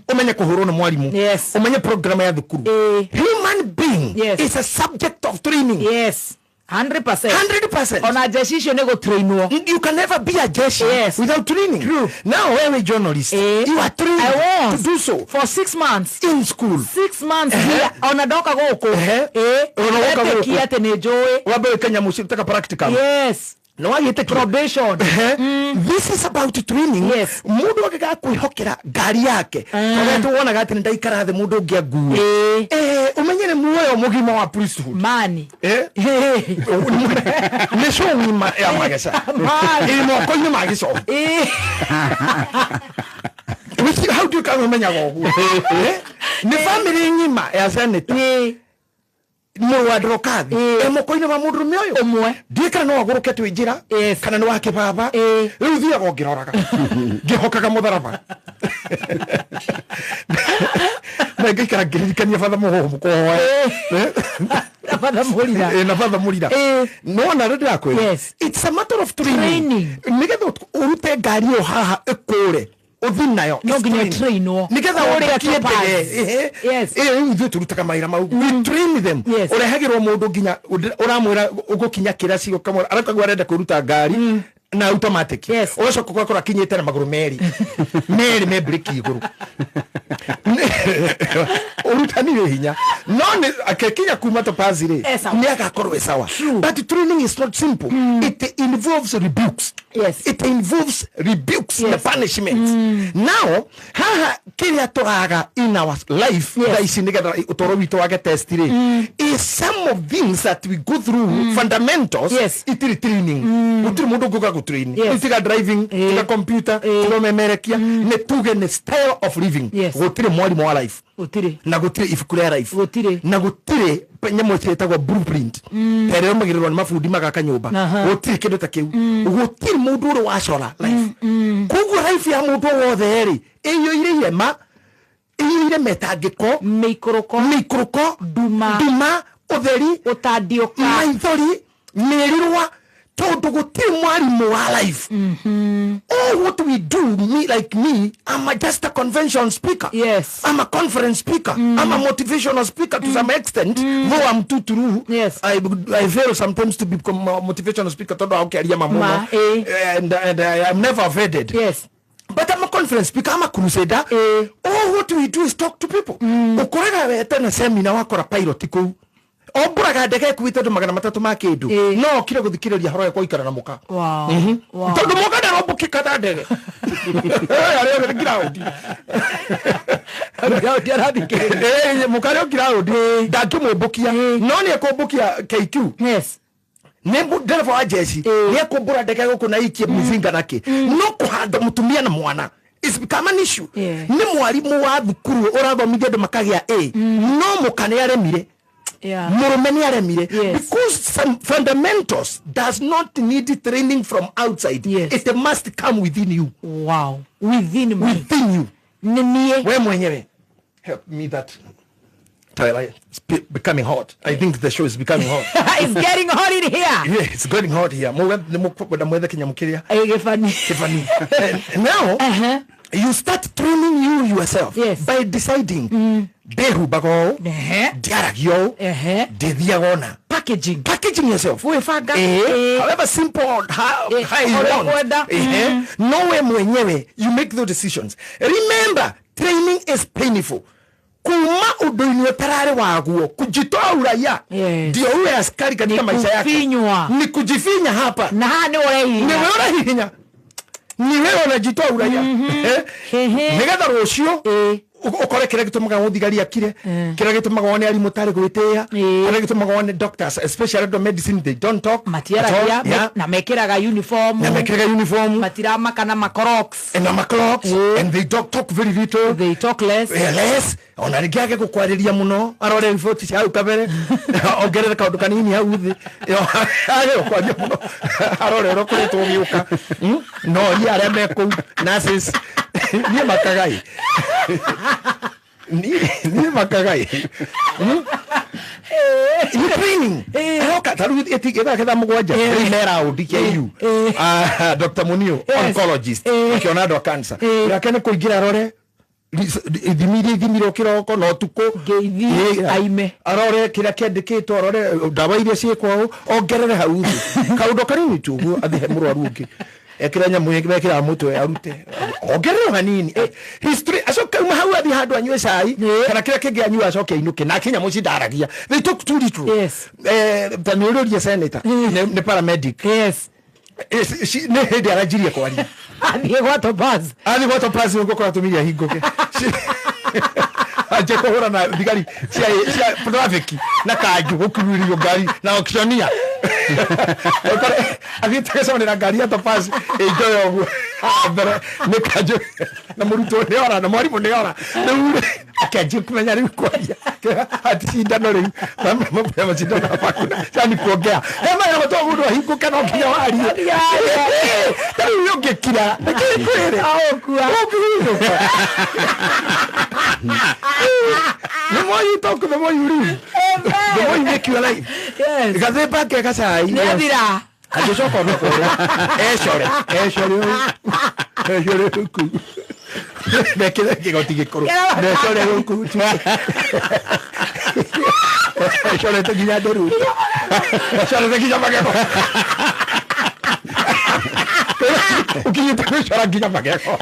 ũmenye kũhũrwo nĩ mwarimũ. Yes. Ũmenye program ya thukuru. Human being Yes. is a subject of training. Yes. 100%. 100%. Ona jeshi icio nĩ gũtrainwo. You can never be a jeshi Yes. without training. True. Now, wewe journalist, you are trained I was. to do so. For 6 months. In school. 6 months here. Ona ndoka gũkũ. Ona woka gũkũ. Etĩkia atĩ nĩ njũĩ. Wambe wĩke nyamũ ciĩtaga practical. Yes. Na wagĩte Probation. This is about training. Yes. Mũndũ angĩgaga kwĩhokera ngari yake. Tondũ wonaga atĩ nĩ ndaikara thĩ mũndũ ũngĩ angue. Ũmenye nĩ muoyo mũgima wa priesthood. Mani. Nĩ show ng'ima ya mageca. Mani. Ĩ moko-inĩ ma gĩcoho. Hau ndiũĩ kana ũmenyaga ũguo. Nĩ family ng'ima ya senator. Mũrũ wa Ndorokathi e moko-inĩ ma mũndũrũme ũyũ Ũmwe. Ndiũĩ kana no agũrũke twĩ njĩra Yes. kana nĩ wa kĩbaba. Rĩu thiaga ngĩroraga ngĩhokaga mũtharaba na ngaikara ngĩririkania batha mũhũhũ kũhoya. Batha mũrira. Na batha mũrira. Nona rĩ ndĩrakwĩra, Yes. it's a matter of training. Training. Nĩgetha ũrute ngari ĩyo haha ĩkũre ũthi nayo. No It's nginya training. ĩtrainwo. Nĩgetha Kũrĩa ũrĩkie Topaz. ndege. Yes. Rĩu ithuĩ tũrutaga mawĩra mau, we train them. Yes. Ũrehagĩrwo mũndũ nginya ũramwĩra ũgũkinya kĩraci ũkamwĩra arakagua arenda kwĩruta ngari na automatic. Yes. Ũgacoka ũgakora akinyĩte na magũrũ merĩ merĩ me breki igũrũ. Ũrutani wĩ hinya no nĩ akĩkinya kuma Topaz rĩ E sawa. nĩ agakorwo e sawa. But training is not simple. It involves rebukes. Yes. It involves rebukes Yes. na punishments. Now haha kĩrĩa tũraga in our life Yes. thaa ici nĩgetha ũtũũro witũ wage test rĩ is some of things that we go through, fundamentals. Yes. Itirĩ training, gũtirĩ mũndũ ũngĩũka gũtrain. Yes. Rĩu tiga driving, tiga computer, tiga ũmemerekia, nĩ tuge nĩ style of living. Yes. Gũtirĩ mwarimũ wa life Gũtirĩ. na gũtirĩ ibuku rĩa life. Gũtirĩ. Na gũtirĩ nyamũ ciĩtagwo blueprint ta ĩrĩa ĩrũmagĩrĩrwo nĩ mabundi magaka nyũmba. Aha. Gũtirĩ kĩndũ ta kĩu, gũtirĩ mũndũ ũrĩ wacora life. Koguo life ya mũndũ o wothe rĩ ĩiyũire irema, ĩiyũire mĩtangĩko, Mĩikũrũko. Mĩikũrũko, Nduma. nduma, ũtheri, Gũtandiũka. maithori, mĩrirwa. Tondũ gũtirĩ mwarimũ wa life. All what we do, me, like me, I'm just a convention speaker. I'm a conference speaker. I'm a motivational speaker to some extent, though I'm too true. I fail sometimes to become a motivational speaker tondũ wa ma mũno. Ma, eh. And I'm never offended. But I'm a conference speaker, I'm a crusader. All what we do is talk to people. Ũkoraga wete na seminar, wakora pilot kũu ombũraga ndege ĩkuĩte andũ 300 ma kĩndũ, no okire gũthikĩrĩria horo ya gũikara na mũka, tondũ mũka ndarombũkĩka na ndege arĩa othe ground. Ground arathikĩrĩria. Mũka arĩ o ground ndangĩmũmbũkia, no nĩ ekũmbũkia KQ, nĩ ndereba wa jeshi, nĩ ekũmbũra ndege gũkũ na ikie mzinga nake, no kũhanda mũtumia na mwana is become an issue. Nĩ mwarimũ wa thukuru ũrathomithia andũ makagĩa A, no mũka nĩ aremire, mũrũme nĩ aremire, because some fundamentals does not need training from outside. It must come within you. Wow, within me. Within you. Nĩ niĩ. We mwenyewe. Help me that Tyler, it's becoming hot. I think the show is becoming hot. It's getting hot in here. Yeah, it's getting hot here. Nĩ mũkwenda mwethe kĩnyamũ kĩrĩa Gĩbani. Tiffany. And now you start training you yourself by deciding, ndĩhumbaga ũũ, ndiaragia ũũ, ndĩthiaga ũna. Packaging. Packaging yourself. Gwĩbanga. However simple or how, how you ũrĩa want. ũkwenda. No we mwenyewe you make those decisions. Remember, training is painful. Kuma ũndũ-inĩ ũtararĩ waguo, kujitoa uraia, ndio uwe askari katika Ni maisha yako. kufinywa. Ni kujifinya hapa. Na haha nĩ ũrehihinya. Ni wewe ũrahihinya, ni wewe unajitoa uraia. Nigetha rũciũ ũkore kĩrĩa gĩtũmaga mũthigari akire, kĩrĩa gĩtũmaga wone arimũ tarĩ gwĩtĩĩa, kĩrĩa gĩtũmaga wone doctors, especially the medicine, they don't talk at all. Matiaragia. Na mekĩraga uniform. Na mekĩraga uniform. Matiramaka na macrocs. And na macrocs. And they don't talk very little. They talk less. Yeah, less. Ona rĩngĩ age gũkwarĩria mũno, arore riboti cia hau kabere, ongerere kaũndũ kanini hau thĩ. Yo, age gũkwaria mũno, arore ũrĩa ũkoretwo ũgĩũka. No orie arĩa me kũu nurses, niĩ makagai, niĩ makagai. Ni training. Aroka ta rĩu ĩthaa 7:30 rĩu me round KU. Dr. Munio, oncologist, akĩona andũ a cancer. Yake nĩ kũingĩra arore ithimi iria ithimirwo kĩroko na ũtukũ. Ngeithi, aime. Arore kĩrĩa kĩandĩkĩtwo, arore ndawa iria ciĩkwo ũũ, ongerere hau thĩ kaũndũ kanini tu ũguo, athiĩ he mũrwaru ũngĩ, ekĩra nyamũ mekĩraga mũtwe, arute ongerere hanini. History acoke uma hau athiĩ handũ anyue cai kana kĩrĩa kĩngĩ anyue, acoke ainũke na akinya mũciĩ ndaragia. They talk too little. Ta nĩ ũrĩrie senator nĩ paramedic. Nĩ hĩndĩ aranjirie kwaria. Athiĩ gwa Topaz. Athiĩ gwa Topaz nĩguo kũratũmire ahingũke, anjie kũhũra na thigari cia traffic na kanju gũkururio ngari na auctioneer. Ũkore athiĩte gũcemania na ngari ya Topaz ĩnjoya ũguo mbere nĩ kanju na mũrutwo nĩ ora na mwarimũ nĩ ora, rĩu rĩ akĩanjia kũmenya rĩu kwaria ati cindano rĩu mambo ya macindano hapa kuna yani kuongea hema ya watu mũndũ ahingũke no nginya warie. Ta rĩu ũngĩkira nĩkĩ kwĩrĩ Aũkua. Ũngĩhurũka. The more you talk, the more you read. The more you make your life. Gathemba ke gacai. Nĩathira. Agĩcoka ona kũrĩa ecore ecore ũũ, ecore gũkũ, mekĩre kĩgoti gĩkũrũ, necore gũkũ, ecorete nginya nderu, ecorete nginya magego, ũkinyĩte gwĩcora nginya magego.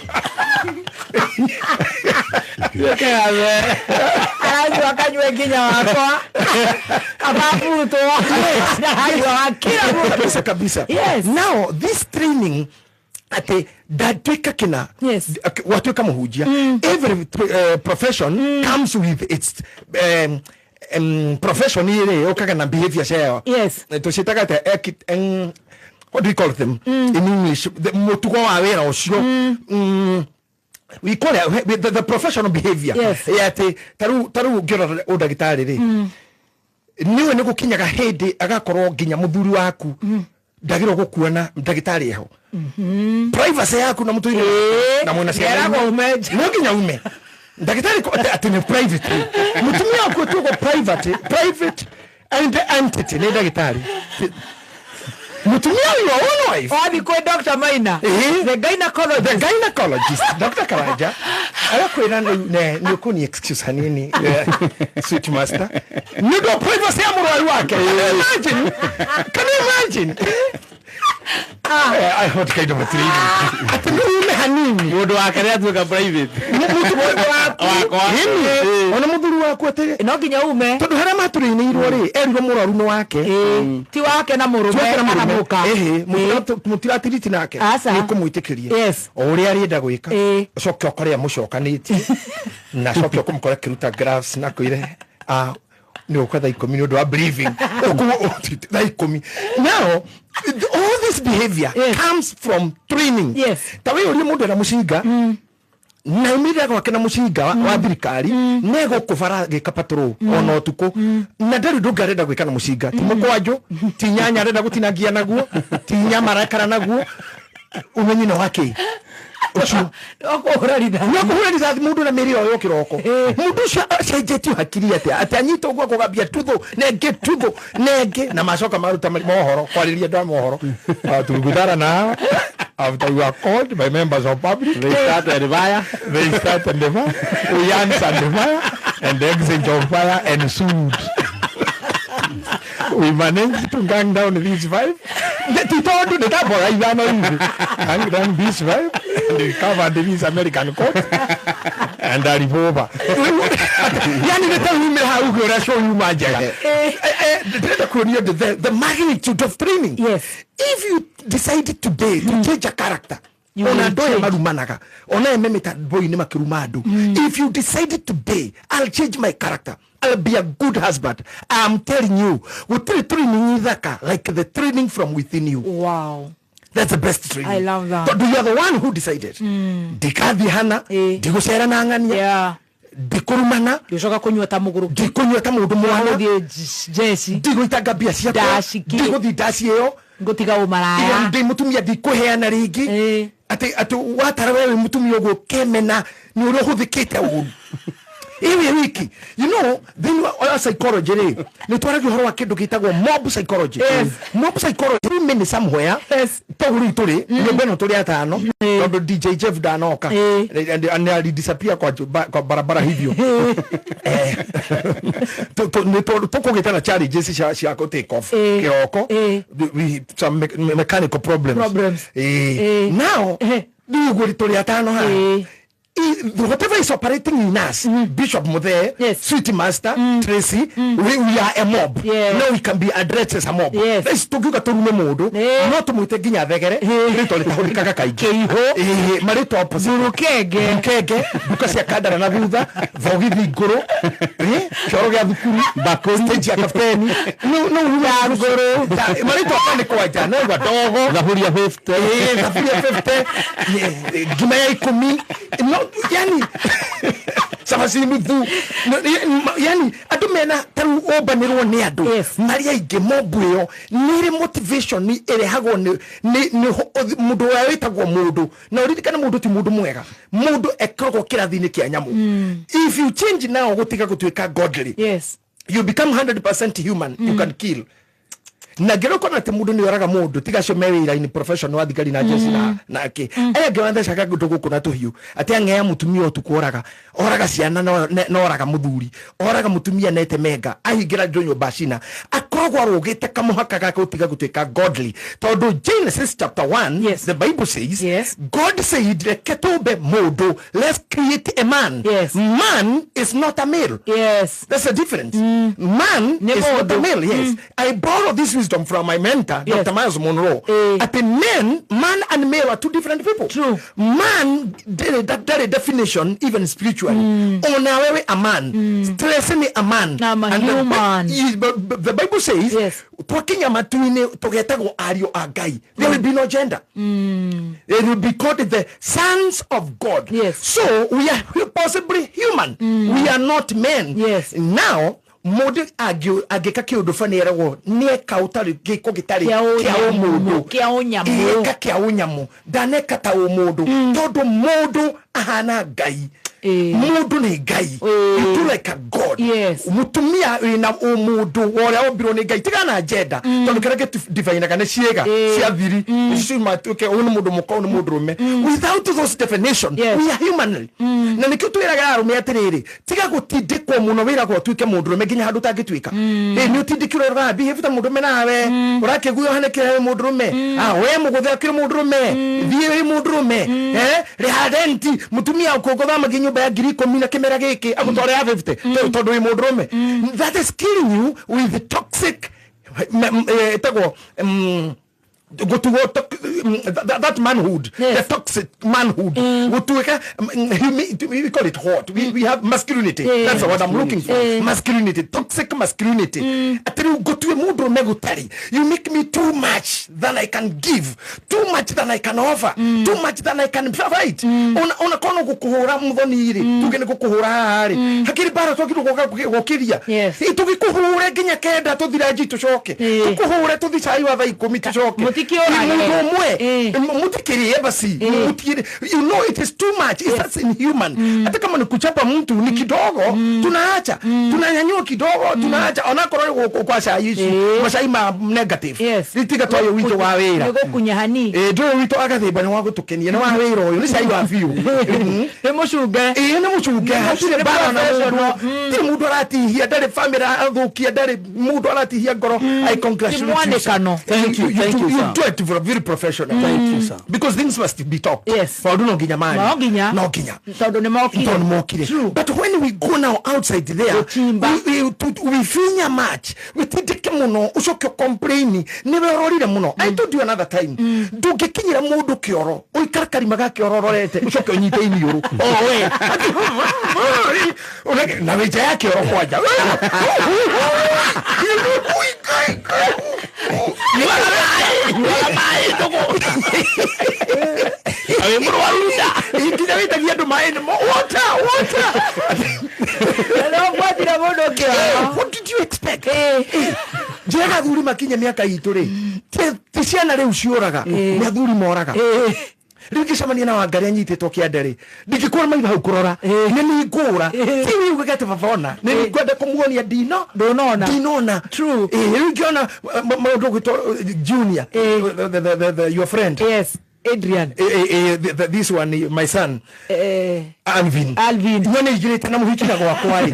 Aranyua kanyue nginya wakwa ababutwo aranyua kila mũndũ. Kabisa kabisa. Now this training ati ndatuĩka kĩna, watuĩka mũhunjia, every profession comes with its profession ĩrĩ ũkaga na behavior ciayo. Tũciĩtaga atĩa? What do we call them in English? The mũtugo wa wĩra ũcio. We call it the professional behavior. Ya atĩ tarĩu ũngĩrora ũndagĩtarĩ rĩ, niwe nĩ gũkinyaga hĩndĩ agakorwo nginya mũthuri waku ndagĩrwo gũkuona ndagĩtarĩ eho, privacy yaku na mũtũire na mwena ciana. Nĩeragwo ume nja. No nginya ume ndagĩtarĩ atĩ nĩ private, mũtumia waku atuĩkwo private and entity nĩ ndagĩtarĩ. Mutumia your own wife. Wathi kwĩ Dr. Maina. The gynecologist. The gynecologist Dr. Karanja arakwĩra nĩ ũkũni excuse hanini, sweet master, nĩ ũndũ wa privacy ya mũrwaru wake. Can you imagine? Can you imagine? I what kind of a training atĩ nĩ ume hanini. Mũndũ wake nĩ atuĩka private. Wakwa ona mũthuri waku atĩ no nginya ume tondũ harĩa matũrĩinĩirwo rĩ, erirwo mũrwaru nĩ wake. Ti wake na mũrũme kana mũka. Ĩhĩ, mũtiratiriti nake. Aca. Nĩ ũkũmwĩtĩkĩria Yes. o ũrĩa arĩenda gwĩka. Ũcoke ũkore amũcokanĩtie na acoke ũkũmũkora akĩruta gloves na kwĩre nĩ ũka thaa 10 nĩ ũndũ wa briefing. Thaa 10. Now all this behavior comes from training. Ta wĩ ũrie mũndũ ena mũcinga na umire gwake na mũcinga wa thirikari negũkũ bara gĩka patrol ona ũtukũ, na ndarĩ ũndũ ũngĩ arenda gwĩka na mũcinga, ti mũkwanjũ, ti nyanya arenda gũtinangia naguo, ti nyama arekara naguo, ũmenyi nĩ wake ũcio. Ũkũhũra rithathi. No kũhũra rithathi mũndũ na mĩrĩ oyo kĩroko. Mũndũ ũcio acenjetio hakiri atĩa atĩ anyita ũguo akũgambia tuthũ nengĩ tuthũ nengĩ, na macoka maruta mohoro kwarĩria andũ a mohoro. Tulikuthara na after we were called by members of public. They started fire. They started the fire. We answered the fire and the exchange of fire ensued. We managed to gang down these five. Ti tondũ nĩ tambora ithano hivi. Gang down these five and they covered this American coat and a revolver. Yani nĩ ta umĩra hau ũguo ũrĩa show yuma njega. Ndĩrenda kuonio the magnitude of training. If you decide today to change a character, You ona will andũ aya change. marumanaga ona eme mĩtambo-inĩ makĩruma andũ, if you decide today I'll change my character, I'll be a good husband, I'm telling you, gũtirĩ training ithaka like the training from within you. Wow. That's the best training. I love that. Tondũ you are the one who decided. Ndikathiĩ hana, ndigũcera na ng'ania, ndikũrumana, Ngĩcoka kũnyua ta mũgũrũki. Ndikũnyua ta mũndũ mwana, Gũthiĩ jeci. Ndigũitanga mbia ciakwa, Ndaci kĩ? Ndigũthiĩ ndaci ĩyo, Ngũtiga ũmaraya. Ndĩ mũtumia ndikũheana rĩngĩ. Atĩ watara wewe mũtumia ũguo kemena nĩ ũrĩa ũhũthĩkĩte ũru iwe wiki. Thĩinĩ wa psychology rĩ, nĩ twaragia ũhoro wa kĩndũ gĩtagwo mob psychology. Mob psychology women somewhere. Tondũ rĩu tũrĩ nyũmba ĩno tũrĩ atano, tondũ DJ Jeff ndanoka and alidisappear kwa barabara hivyo. Nĩ tũkũgĩte na challenges cia kũ take off kĩroko. We some mechanical problems. Problems. Now rĩu ũguo tũrĩ atano haha. Whatever is operating in us, Bishop Muthe, Sweet Master, Tracy, we are a mob. Now we can be addressed as a mob. Let's tukiuga turume mundu, no tumwite nginya thegere, rĩtwa rĩtahũthĩkaga kaingĩ. Marĩtwa opposite. Burukenge. Burukenge, nduka cia kandara na thutha, thogithi ngũrũ, kĩoro gĩa thukuru, stage ya kapteni. No, no, no, ngũrũ. Marĩtwa nĩ kwanja, no igua ndogo. Thaburia 50. Thaburia 50. Ngima ya 10. No, yani cabaci nuthu. No, yani andũ mena ta rĩu ũmbanĩrwo nĩ andũ. Marĩa aingĩ mob ĩyo nĩ ĩrĩ motivation nĩ ĩrehagwo nĩ mũndũ ũrĩa wĩtagwo mũndũ. Na ũririkane mũndũ ti mũndũ mwega, mũndũ ekoragwo kĩrathi-inĩ kĩa nyamũ. If you change now gũtiga gũtuĩka godly, you become 100% human. You can kill. Na ngero kona atĩ mũndũ nĩ oraga mũndũ, tiga acio me wĩra-inĩ professional wa thigari na jeshi na kĩ. Aya angĩ mathecaga ngũndũ gũkũ na tũhiũ atĩ ang'ea mũtumia ũtukũ oraga, oraga ciana na oraga mũthuri, oraga mũtumia na etemenga, ahingĩra andũ nyũmba cina, akoragwo arũgĩte kamũhaka gake gũtiga gũtuĩka godly. Tondũ Genesis chapter 1, the Bible says, God said, reke tũmbe mũndũ, let's create a man. Man is not a male. That's the difference. Man Nĩ is not a mũndũ. male, yes. I borrow this wisdom from my mentor, Dr. Miles Monroe. At the man and male are two different people. True. Man, that definition, even spiritually. Ona wewe a man. Stress ni a man. I'm a And human. The Bible says, twakinya matu-inĩ tũgetagwo ariũ a Ngai. There will be no gender. It will be called the sons of God. So we are possibly human. We are not men. Now, mũndũ angĩka kĩũndũ bani eragwo nĩeka ũtarĩ gĩko gĩtarĩ Kĩa kĩa ũnyamũ. ũmũndũ. Kĩa ũnyamũ. Eka kĩa ũnyamũ. Ndaneka ta ũmũndũ. Tondũ mũndũ ahana Ngai. Mundu ni Ngai. You do like a god. Yes. Mutumia wina umundu woria ombirwo ni Ngai tigana agenda tondu kiria gĩtidivainaga nĩ ciĩga cia thiri icio matuĩke ũyũ nĩ mũndũ mũka ũyũ nĩ mũndũ rũme. Without those definition we are humanly. Na nĩkĩo twĩraga arũme atĩrĩrĩ, tiga gũtindĩkwo mũno wĩragwo ũtuĩke mũndũ rũme nginya handũ ũtangĩtuĩka. Nĩ ũtindĩkirwo ũra behave ta mũndũ rũme nawe ũrakĩguo ũhanĩkĩre wĩ mũndũ rũme, we mũgũthe akĩrĩ mũndũ rũme, thiĩ wĩ mũndũ rũme, rĩha renti mũtumia ũkũngũthamagia nyũmba ya 10,000 na kĩmera gĩkĩ agũtware ya 50 tondũ wĩ mũndũ rũme. That is killing you with the toxic ĩtagwo that manhood. Yes. The toxic manhood. We call it what? We have masculinity. Yeah. That's what I'm looking for. Yeah. Masculinity, toxic masculinity. You make me too much than I can give, too much than I can offer, too much than I can provide. Ona kono gukuhura muthoni ri, tuge ni gukuhura haha ri. Hakiri bara twagirwo gukiria. Tugikuhure nginya kenda tuthire nji tucoke. Tukuhure tuthi cai wa thaa 10 tucoke. You know it is too much. It's that's inhuman. Hata kama ni kuchapa mtu ni kidogo, tunaacha. Tunanyanyua kidogo, tunaacha. Onakorwo kwa cai ici, macai ma negative. Ritiga twayo wito wa wira. Nigukunya hani. Ndũyũ witũ agathimba nĩ wa gũtũkenia, nĩ wa wĩra ũyũ, nĩ cai wa biũ. Nĩ mũcunge. Nĩ mũcunge, hatirĩ mbara na mũndũ. Tirĩ mũndũ aratihia, ndarĩ family athũkia, ndarĩ mũndũ aratihia ngoro. I congratulate you, sir. Thank you, thank you, sir. Do it very professional. Thank you, sir. Because things must be talked. Yes. Maũndũ no nginya mari. No nginya. No nginya. Tondũ nĩ mokire. Tondũ nĩ mokire. But when we go now outside there, we finya much. Witindĩke mũno, ũcoke complain. Nĩwe ũrorire mũno. I told you another time. Ndũngĩkinyĩra mũndũ kĩoro, ũikare karima ga kĩoro ũrorete, ũcoke ũnyite iniũrũ. O we. Na wĩ nja ya kĩoro kwanja. What did you expect? Njega athuri makinye mĩaka itũ rĩ, ti ciana rĩu ciũraga, nĩ athuri moraga. Rĩu ngĩcemania na Wangari anyitĩtwo kĩande rĩ, ndingĩkũra maitho hau kũrora, nĩ ningũra. Ti wiugage atĩ baba ona, nĩ ngwenda kũmuonia ndino. Ndũnona. Ndinona. True. Rĩu ngĩona mũndũ ũgwĩtwo Junior, your friend. Yes. Adrian. This one, my son. Alvin. Alvin. Nyone igirite na muhiki na gwakwa ri.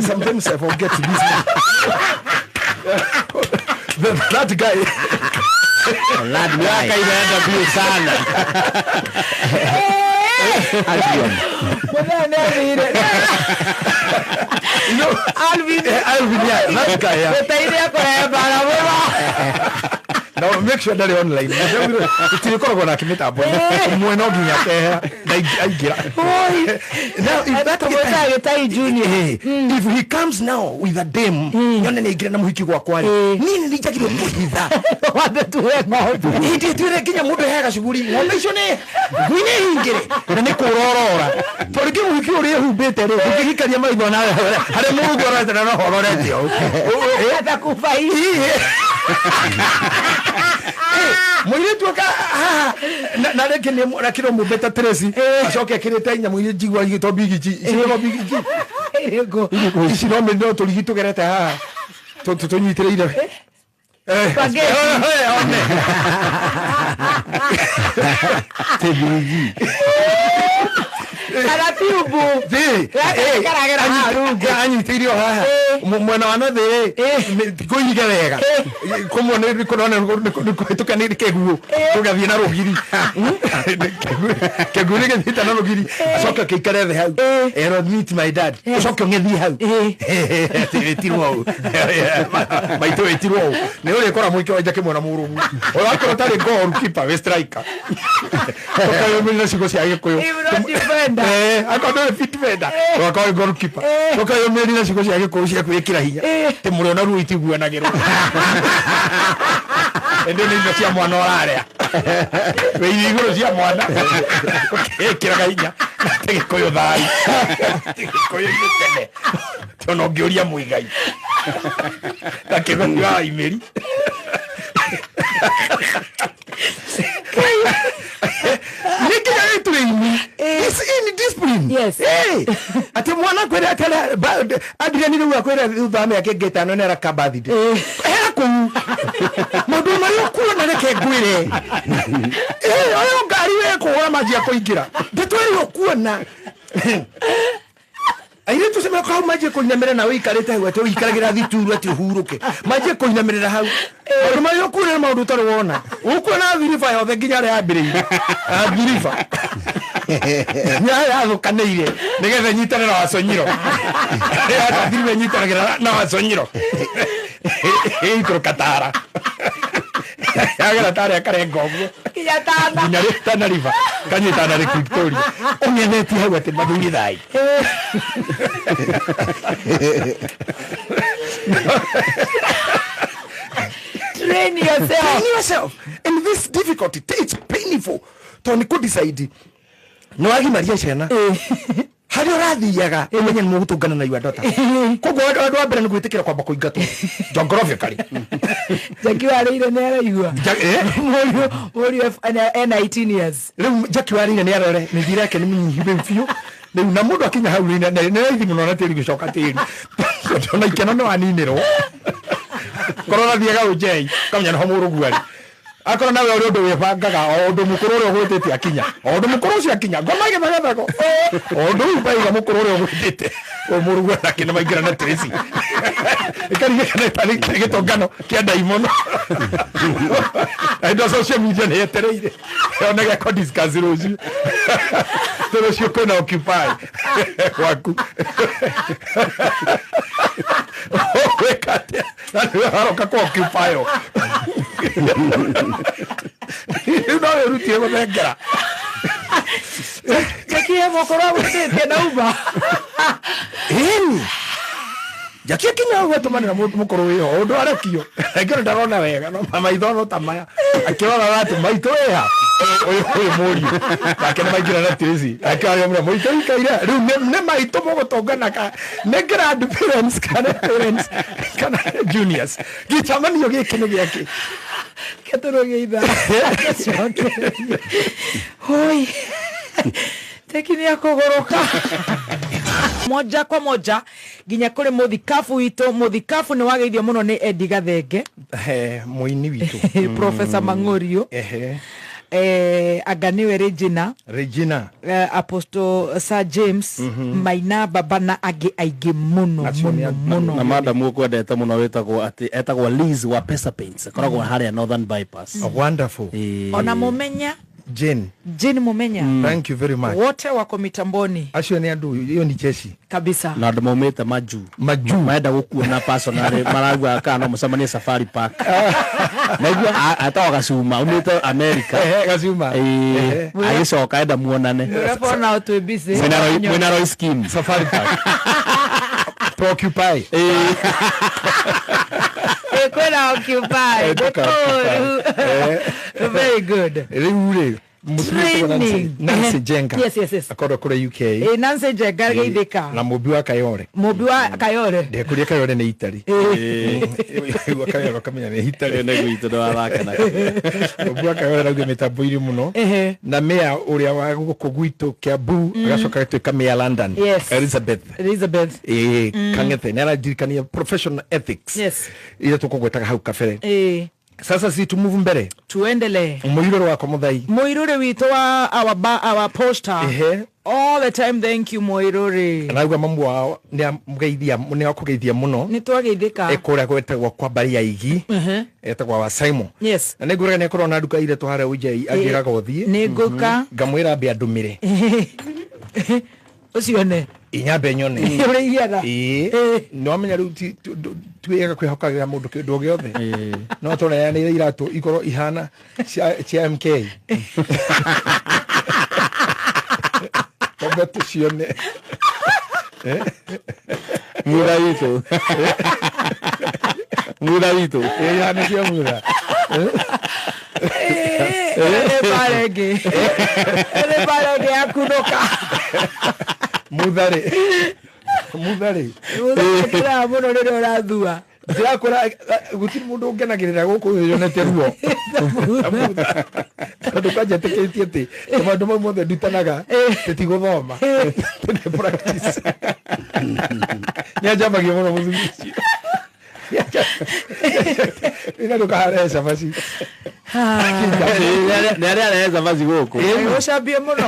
Sometimes I forget this one. That guy. That guy. Inaenda mbio sana. Alvin. Alvin. Alvin, yeah, that guy, yeah. Now make sure that online. Tirikoragwo nake mĩtambo ũmwe no nginya keha na aingĩra. Now if that guy Junior, if he comes now with a dame, nyone nĩ aingĩra na mũhiki gwakwa rĩ, niĩ nĩ njagĩrĩirwo kũhitha. Wambe tuwe ng'ombe. Ĩndĩ tuĩre nginya mũndũ heaga cuguri ng'ombe icio nĩ ngui nĩ hingĩre na nĩ kũrorora. Tondũ rĩngĩ mũhiki ũrĩa ehumbĩte rĩ, ũngĩgikaria maitho nawe harĩa mũrungu arorete na no hororete ũũ. Atakufa hihi. Mũirĩtu oka haha na rĩngĩ nĩ akĩrwo mũmbĩte Tracy acoke akĩrĩte nyamũ iria njigua igĩtwo bigiji ici nĩgo bigiji ici no no tũrigi tũgerete haha tũnyitĩrĩire one Tebirigi Karatibu. Anyitĩire o haha mwena wa nathĩ kũige wega kũmwe nĩ kũhĩtũka nĩ kĩguũ tũgathiĩ na rũgiri kĩguũ nĩ gĩthiĩte na rũgiri acoke ũkĩikare thĩ hau erwo meet my dad ũcoke ũng'ethiĩ hau atĩ wĩtirwo ũũ maitũ wĩtirwo ũũ nĩ ũrĩkora mũike wa nja kĩmwe na mũrũgu ũyũ akorwo ũtarĩ goal keeper wĩ striker ũkayũmĩrĩra ciugo cia Gĩkũyũ akorwo nĩ fit defender ũgakorwo wĩ goal keeper ũkayũmĩrĩra ciugo cia Gĩkũyũ cia kwĩkĩra hinya atĩ mũrĩ ona ruo itiguanagĩrwo ĩndĩ nĩ indo cia mwana ũrarĩa wĩ irio igũrũ cia mwana ũkĩkĩraga hinya atĩ Gĩkũyũ thai atĩ Gĩkũyũ-inĩ tene atĩ ona ũngĩũria Mũigai na Kĩgoti wa Waimĩri nĩkĩ Akwĩra atĩ Adrian rĩu akwĩra thutha wa mĩaka ĩngĩ 5 nĩ araka birthday. Hera kũu. Maũndũ marĩa ũkuona reke ngwĩre. Ũyũ ngari we kũhũra manjia kũingĩra. Ndeto ĩrĩa ũkuona. Airĩtu acio meroka hau manjie kũinamĩrĩra na ũikarĩte hau atĩ ũikaragĩra thituru atĩ ũhurũke. Manjie kũinamĩrĩra hau. Maũndũ marĩa ũkuona nĩ maũndũ ũtarĩ wona. Ũkuona thiriba yothe nginya harĩa yambĩrĩirie. Thiriba. Nginya harĩa yathũkanĩire nĩgetha ĩnyitane na waconyiro. Thiriba ĩnyitanagĩra na waconyiro. Ĩikũrũka tara. Yagera tara ĩkarenga ũguo. Nginya Tana. Nginya rĩ Tana River. Kanyitana Lake Victoria. Ũng'ethetie hau atĩ mathuri thai. Train yourself. Train yourself. And this difficulty, it's painful. Tondũ nĩ kũ-decide. Nĩ wagimaria ciana. Harĩa ũrathiaga ũmenye nĩ mũgũtũngana na your daughter. Koguo ũndũ wa mbere nĩ gwĩtĩkĩra kwamba kũingatwo. Geographically. Jackie warĩire nĩ araigua. Mũriũ ena 18 years. Rĩu Jackie warĩire nĩ arore mĩthiĩre yake nĩ mĩnyihu rĩu biũ. Rĩu na mũndũ akinya hau rĩ, nĩ raithi mũno na tĩri gũcoka tĩri. Tondũ ona ikeno nĩ waninĩrwo. Korwo ũrathiaga ũnjei, ũkamenya nĩho mũrũguo arĩ. Akorwo nawe ũrĩ ũndũ wĩbangaga, o ũndũ mũkũrũ ũrĩa ũgwĩtĩte akinya. O ũndũ mũkũrũ ũcio akinya, ngoma ĩgĩthagathagwo. O ũndũ ũyũ baiga mũkũrũ ũrĩa ũgwĩtĩte, ũyũ mũrũguo nake nĩ maingĩra na tĩci. Ĩkarigĩkana ĩtarĩ gĩtũngano kĩa ndaimono. Indo social media nĩ yetereire. Yone gĩako discuss rũciũ. Tondũ rũciũ kwĩna occupy gwaku. Ũgwĩka atĩa? Na nĩwe waroka kũ occupy o. Rĩu no wĩrutire gũthengera. Jackie he mũkũrũ agwĩtĩtie na uma. Ĩni. Jackie akinya hau atũmanĩra mũkũrũ wĩho, ũndũ arekio. Reke ndarona wega, no maitho no ta maya. Akĩrora atĩ maitũ wĩha. Ũyũ mũriũ. Nake nĩ maingĩra na tĩci. Akĩaria mũno, mũitũ ikaire. Rĩu nĩ maitũ mũgũtũngana ka nĩ grandparents kana parents kana juniors. Gĩcamanio gĩkĩ nĩ gĩakĩ? Gĩtũrũgĩitha. Gĩcokererie. Hoi. Jackie nĩ akũgũrũka. Moja kwa moja nginya kũrĩ mũthikabu witũ. Mũthikabu nĩ wageithio mũno nĩ Eddie Gathenge. Mũini witũ. Professor Mang'orio. Anga nĩwe Regina. Regina. Apostle Sir James. Maina Baba na angĩ aingĩ mũno, mũno, mũno. Na madam ũkwendete mũno wĩtagwo atĩ, etagwo Liz wa Pesa Paints. Akoragwo harĩa Northern Bypass. Wonderful. Ona Mumenya. Jane. Jane Mumenya. Thank you very much. Wote wako mitamboni. Acio nĩ andũ, hiyo ni jeshi. Kabisa. Na andũ maumĩte majuu. Majuu. Maenda gũkuona personally, marauga kana no mũcemanie Safari Park. Naigua atagwo Gacuma, aumĩte America. Gacuma. Agĩcoka enda muonane. Ũrĩa nao twĩ busy. Mwĩna Roy Scheme. Safari Park. Preoccupy. Kwĩna occupy. Tuka occupy. Very good. Rĩu rĩ, mũtumia wĩtagwo Training. Nancy Jenga. Yes, yes, yes. Akorwo kũrĩa UK. Nancy Jenga geithĩka. Na mũmbi wa Kayore. Mũmbi wa Kayore. Ndekũria Kayore nĩ Italy. Igua Kayore ũkamenya nĩ Italy. Nĩ gwitũ ndĩrathaka na. Mũmbi wa Kayore arauga mĩtambo-inĩ mũno. Na mayor ũrĩa wa gũkũ gwitũ Kiambu, agacoka agatuĩka mayor London. Yes. Elizabeth. Elizabeth. Kang'ethe nĩ araririkania professional ethics. Yes. Iria tũkũgwetaga hau kabere. Sasa si tumove mbere. Tuendelee. Mũirũrĩ wakwa Mũthai. Mũirũrĩ witũ wa our poster. All the time, thank you Mũirũrĩ. Arauga mamu wao nĩ amũgeithia, nĩ akũgeithia mũno. Nĩ twageithĩka. Kũrĩa gwetagwo kwa mbarĩ ya Igi. Etagwo wa Simon. Yes. Na nĩngwĩraga nĩ akorwo na nduka iretwo harĩa Ũnjei, anjĩraga ũthiĩ. Nĩ ngũka. Ngamwĩra ambe andũmĩre. Ũcione. Inyambe nyone. Ũrĩa ihiana. Nĩ wamenya rĩu tiwega kwĩhokagĩra mũndũ kĩndũ o gĩothe. No tũneanĩire iratũ ikorwo ihana cia MK. Twambe tũcione. Mutha witũ. Mutha witũ. Ihana cia mutha. Nĩ mbara ĩngĩ. Nĩ mbara ĩngĩ ya kunũka. Mutha rĩ. Mutha rĩ. Mutha nĩkĩraha mũno rĩrĩa ũrathua. Ndĩrakwĩra, gũtirĩ mũndũ ũngenagĩrĩra gũkũ yonete ruo. Mutha. Tondũ kwanja ĩtĩkĩtie atĩ maũndũ mau mothe ndutanaga tĩtigũthoma, nĩ practice. Nĩ anjambagia mũno mũthuri ũcio. Ina ndũkaharehe cabaci. Nä arä arehe cabaci gå kå. Gũcambie mũno,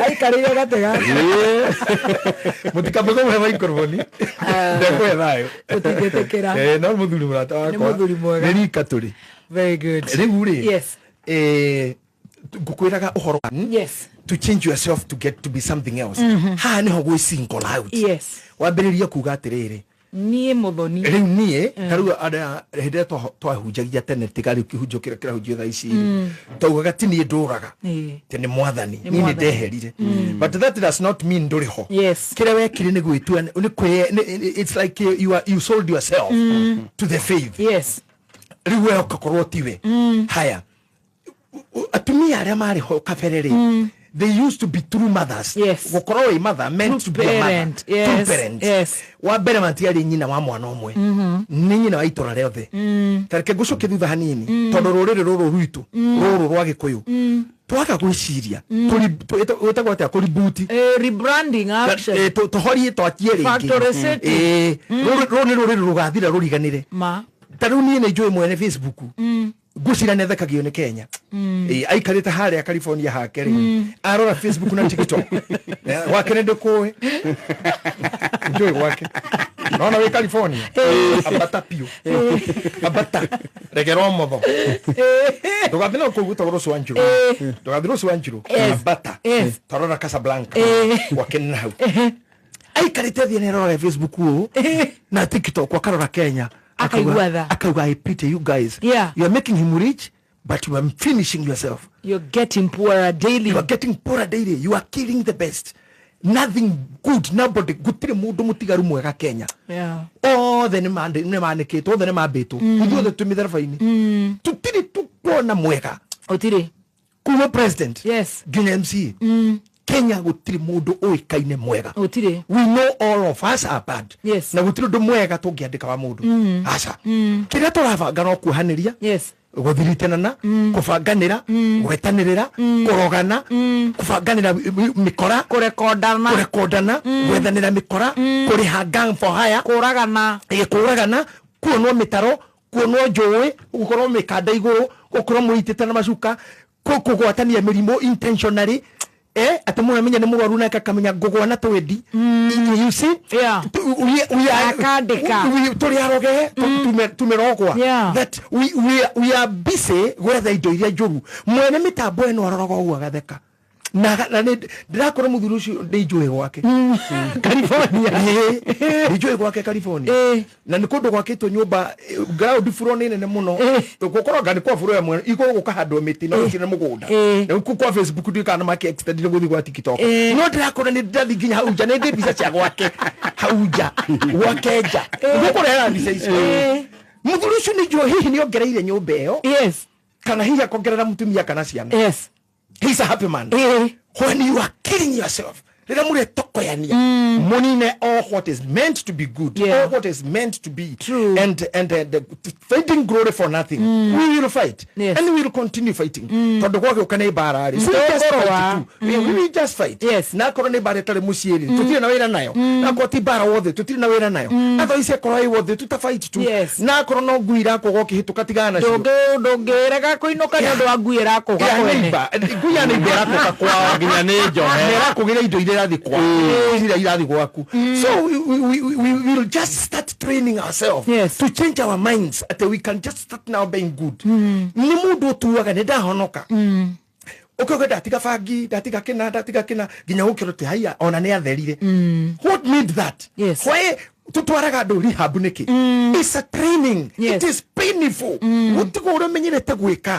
aikarĩire gatĩ gake. Mũtikambe kũmũhe maikroboni, ndekũhe thayũ. Tũtingĩtĩkĩra. Eh, no mũthuri mũrata wakwa. Nĩ mũthuri mwega. Nĩ rika tũrĩ. Very good. Rĩu rĩ, Yes. ngũkwĩraga ũhoro to change yourself to get to be something else. Haha nĩho gwĩ single out. Wambĩrĩria kuga atĩrĩrĩ, Niĩ Mũthoni. Rĩu niĩ ta rĩu arĩa hĩndĩ ĩrĩa twahunjagia tene, tiga rĩu kĩhunjio kĩrĩa kĩrahunjio thaa ici rĩ, twaugaga ti niĩ ndũraga, ti nĩ Mwathani. Nĩ Niĩ nĩ Mwathani. ndeherire, but that does not mean ndũrĩ ho. Kĩrĩa wekire nĩ gwĩtua, nĩ kwĩ it's like you sold yourself to the faith. Rĩu we ũgakorwo tiwe. Haya, atumia arĩa marĩ ho kabere rĩ, they used to be true mothers. Gũkorwo wĩ mother meant to be a mother. Parent, True parent. Wa mbere, matiarĩ nyina wa mwana ũmwe, nĩ nyina wa itũra rĩothe. Ta reke ngũcokie thutha hanini, tondũ rũrĩrĩ rũrũ rwitũ rũrũ rwa Gĩkũyũ twaga gwĩciria gwĩtagwo atĩa, kũributi. Rebranding action. Tũhorie twakie rĩngĩ. Factory setting. Rũrũ nĩ rũrĩrĩ rũgathira rũriganĩre. Ma. Ta rĩu niĩ nĩ njũĩ mwene Facebook, ngwĩciria nĩ athekagio nĩ Kenya. Aikarĩte harĩa California hake rĩ, arora Facebook na TikTok. Gwake nĩ ndĩkũĩ, njũĩ gwake nona wĩ California, ambata piũ, ambata regera ũmotho, ndũgathiĩ na kũu gwĩtagwo Rũcwanjirũ, ndũgathiĩ Rũcwanjirũ. Ambata, tarora Casablanca, gwake nĩ hau aikarĩte thĩ, nĩarora Facebook ũũ na TikTok, akarora Kenya. Akaigua tha. Akauga, "I pity you guys. You are making him rich, but you are finishing yourself." You're getting poorer daily. You are getting poorer daily. You are killing the best. Nothing good, nobody, gũtirĩ mũndũ mũtigaru mwega Kenya. Othe nĩ manĩkĩtwo, othe nĩ mambĩtwo, ithuothe twĩ mĩtharaba-inĩ, tũtirĩ tukuona mwega. Ũtirĩ. Kuma president nginya MCA, Kenya gũtirĩ mũndũ ũĩkaine mwega. Ũtirĩ. We know all of us are bad. Na gũtirĩ ũndũ mwega tũngĩandĩka wa mũndũ, aca. Kĩrĩa tũrabanga no kuohanĩria, gũthiritanana, kũbanganĩra, gwetanĩrĩra, kũrogana, kũbanganĩra mĩkora. Kũrekondana. Kũrekondana, gwethanĩra mĩkora, kũrĩha gang for hire. Kũragana. Kũragana, kuonwo mĩtaro, kuonwo njũĩ, gũkorwo mĩkanda igũrũ, gũkorwo mũitĩte na macuka, kũgwatania mĩrimũ intentionally, atĩ mũndũ amenya nĩ mũrwaru nake akamenya ngũgwa na twendi. You see? We are Akandĩka. Tũrĩ aroge, tumerogwa, that we are busy gwetha indo iria njũru. Mwene mĩtambo ĩno aroraga ũguo agatheka, na ndĩrakorwo mũthuri ũcio nĩ njũĩ gwake California. Nĩ njũĩ gwake California. Na nĩ kũndũ gwakĩtwo nyũmba, ground floor nĩ nene mũno, gũkorwo anga nĩ kwa floor ĩmwe, igũrũ gũkahandwo mĩtĩ, no gũtirĩ mũgũnda. Na kũ kwa Facebook ndiũĩ kana maki extend gũthiĩ gwa TikTok. No ndĩrakorwo nĩ ndĩrathiĩ nginya hau nja, nĩ ndĩ mbica cia gwake hau nja, gwake nja, gũkũrehera mbica icio. Mũthuri ũcio nĩ njũĩ hihi nĩ ongereire nyũmba ĩyo, kana hihi akongerera mũtumia kana ciana. He's a happy man. When you are killing yourself, rĩrĩa mũretokoyania mũnine all what is meant to be good, all what is meant to be. True. And fighting glory for nothing. We will fight and we will continue fighting, tondũ gwagĩũka nĩ mbara rĩ, we just Tũkũrũa. fight too. We will just fight. Na akorwo nĩ mbara ĩtarĩ mũciĩ rĩ, tũtirĩ na wĩra nayo. Na akorwo ti mbara wothe, tũtirĩ na wĩra nayo. Otherwise akorwo ĩ wothe, tuta fight tu. Na akorwo no ngui irakũga ũkĩhĩtũka, tigana nacio. Ndũngĩrega kũinũka nĩ ũndũ wa ngui ĩrakũga Ya kwene. neighbor, ngui ya neighbor ĩrakũka kwao. Nginya nĩ njohe. Na ĩrakũgĩra indo iria irathiĩ kwao, iria irathiĩ gwaku. So we will just start training ourselves to change our minds atĩ we can just start now being good. Nĩ mũndũ ũtuaga nĩ ndahonoka, ũkauga ndatiga bangi, ndatiga kĩna, ndatiga kĩna, nginya gũkĩrwo atĩ haiya, ona nĩ atherire. What made that? Why tutwaraga andũ rehab nĩkĩ? It's a training. It is painful gũtiga ũrĩa ũmenyerete gwĩka,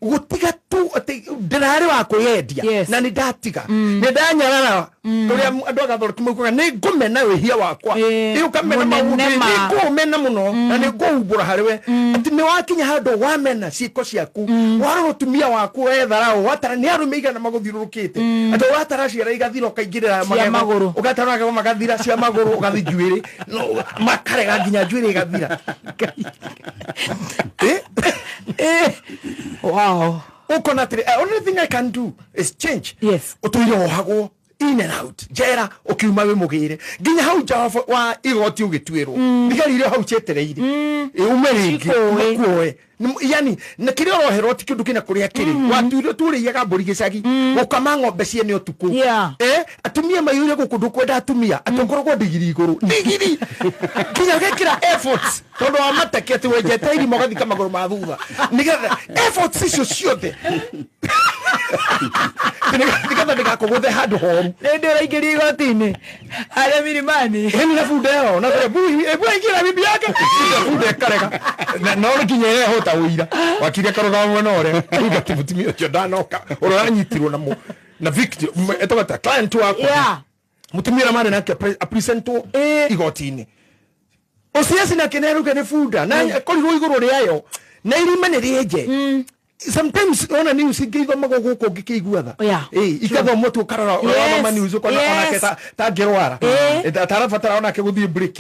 gũtiga tu atĩ ndĩrarĩ wa kwĩyendia, na nĩ ndatiga, nĩ ndanyarara ũrĩa andũ agathoreki maugaga nĩ ngũmena wĩhia wakwa. Ĩ ũkamena Mũnene maũndũ, ma. nĩ ngũmena mũno na nĩ ngũumbũra harĩ we atĩ nĩ wakinya handũ wamena ciĩko ciaku, warora ũtumia waku wetharau, watara nĩ arũme igana magũthiũrũrũkĩte, atĩ watara ciara igathira, ũkaingĩrĩra Cia magũrũ. Ũgatara magego magathira, cia magũrũ, ũgathi njuĩrĩ, no, makarega nginya njuĩrĩ ĩgathira. Eh? Wow. Ukona atĩrĩ, only thing I can do is change. Yes. Ũtũire wohagwo in and out njera, ũkiuma wĩ mũgĩre nginya hau nja wa igoti ũgĩtuĩrwo, thigari iria hau cietereire ume rĩngĩ. Cikuoe. Makuoe. Yani na kĩrĩa ũroherwo ti kĩndũ kĩna kũrĩa kĩrĩ watuire turĩiaga mbũri gĩcagi, gũkama ng'ombe ciene ũtukũ. Atumia maiyũire gũkũ, ndũkwenda atumia atĩ ũkoragwo ndigiri igũrũ, ndigiri nginya ũgekĩra efforts tondũ wa mateke atĩ wenjete irima ũgathika magũrũ ma thutha nĩgetha efforts icio ciothe nĩgetha ndĩgakũgũthe handũ horu. Nĩ ndĩ ũraingĩria igoti-inĩ harĩa milimani. Ĩni na bunda ĩyo na mbere bui ebu aingira bibi yake bunda ĩkarega. Na no nginya ĩrehota ũira wakiri akarũgama mwena ũrĩa uga atĩ mũtumia ũcio ndanoka ũrĩa ũranyitirwo na na victim ĩtagwo ta client wakwa. Mũtumia ũrĩa marĩ nake apresentwo igoti-inĩ ũciaci nake nĩaruga nĩ bunda na akorirwo igũrũ rĩayo na irima nĩ rĩenje. Sometimes ona news ingĩithomagwo gũkũ ũngĩkĩigua tha. Ikathomwo tu ũkarora ũrathoma news ũkona onake ta angĩrwara. Tarabatara onake gũthiĩ break.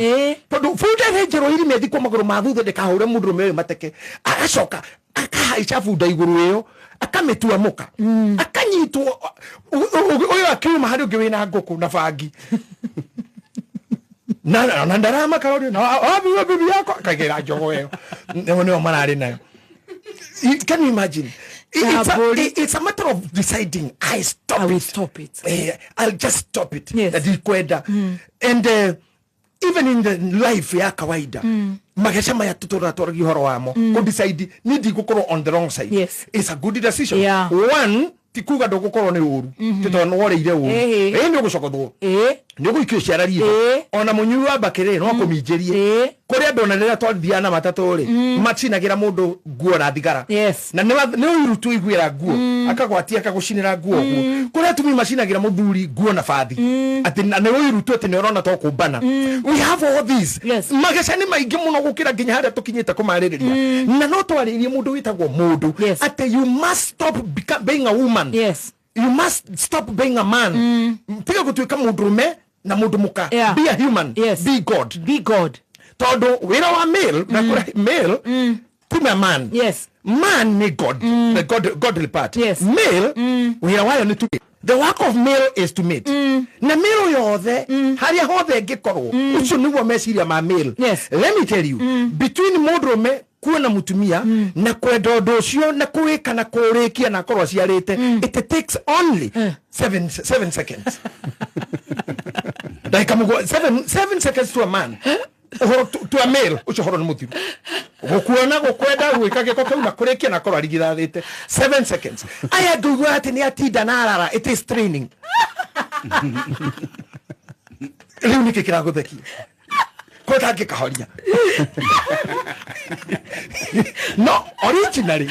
Tondũ bunda ĩrenjerwo irima ĩthikwo magũrũ ma thutha ndĩkahũre mũndũrũme ũyũ mateke, agacoka akahaica bunda igũrũ ĩyo akamĩtua mũka, akanyitwo ũyũ akiuma harĩ ũngĩ wĩna ngũkũ na bangi na ndaramaka ũrĩa na wabiwa bibi yako akaigĩra njogo ĩyo nĩo nĩo mararĩ nayo. Can you imagine? It's a matter of deciding. I stop I will it. Stop it. I'll just stop it. Yes. Ndikwenda. And even in the life ya kawaida, mageca maya tutũraga twaragia ũhoro wamo, kũ decide ni ndigũkorwo on the wrong side. It's a good decision. One, ti kuga ndũgũkorwo nĩ ũru ti tondũ nĩ woreire ũru. Ĩ nĩ ũgũcokothwo, nĩ ũgũikio ciara ritho. Ona mũnyui wa mbakĩrĩ no akũminjĩrie. Kũrĩ andũ ona rĩrĩa twathiaga na matatũ rĩ, macinagĩra mũndũ nguo na thigara. Na nĩ ũiru tu iguĩra nguo akagwatia akagũcinĩra nguo ũguo. Kũrĩ atumia macinagĩra mũthuri nguo na bathi atĩ na nĩ ũiru tu atĩ nĩ ũrona to kũmbana. We have all these. Mageca nĩ maingĩ mũno gũkĩra nginya harĩa tũkinyĩte kũmarĩrĩria, na no twarĩrie mũndũ wĩtagwo mũndũ atĩ you must stop being a woman. You must stop being a man. Tiga gũtuĩka mũndũrũme na mũndũ mũka. Be a human. Be God. Be God. Tondũ wĩra wa male na kũrĩa male kuma man. Man ni God, the God, godly part. Male wĩra wayo nĩ to the work of male is to mate. Na male yothe harĩa hothe ĩngĩkorwo, ũcio nĩguo meciria ma male. Let me tell you, between mũndũrũme kuona mutumia na kwenda ũndũ ũcio na kũwĩka na kũũrĩkia na akorwo aciarĩte, it takes only 7 seconds, ndagĩka mũgwa 7 seconds to a man, ũhoro to a male ũcio ũhoro nĩ mũthiru, gũkuona, gũkwenda, gwĩka gĩko kĩu na kũrĩkia na akorwo arigithathĩte 7 seconds. Aya ngũigua atĩ nĩ atinda na arara, it is training. Rĩu nĩkĩ kĩragũthekia ko ndangĩkahoria? No originally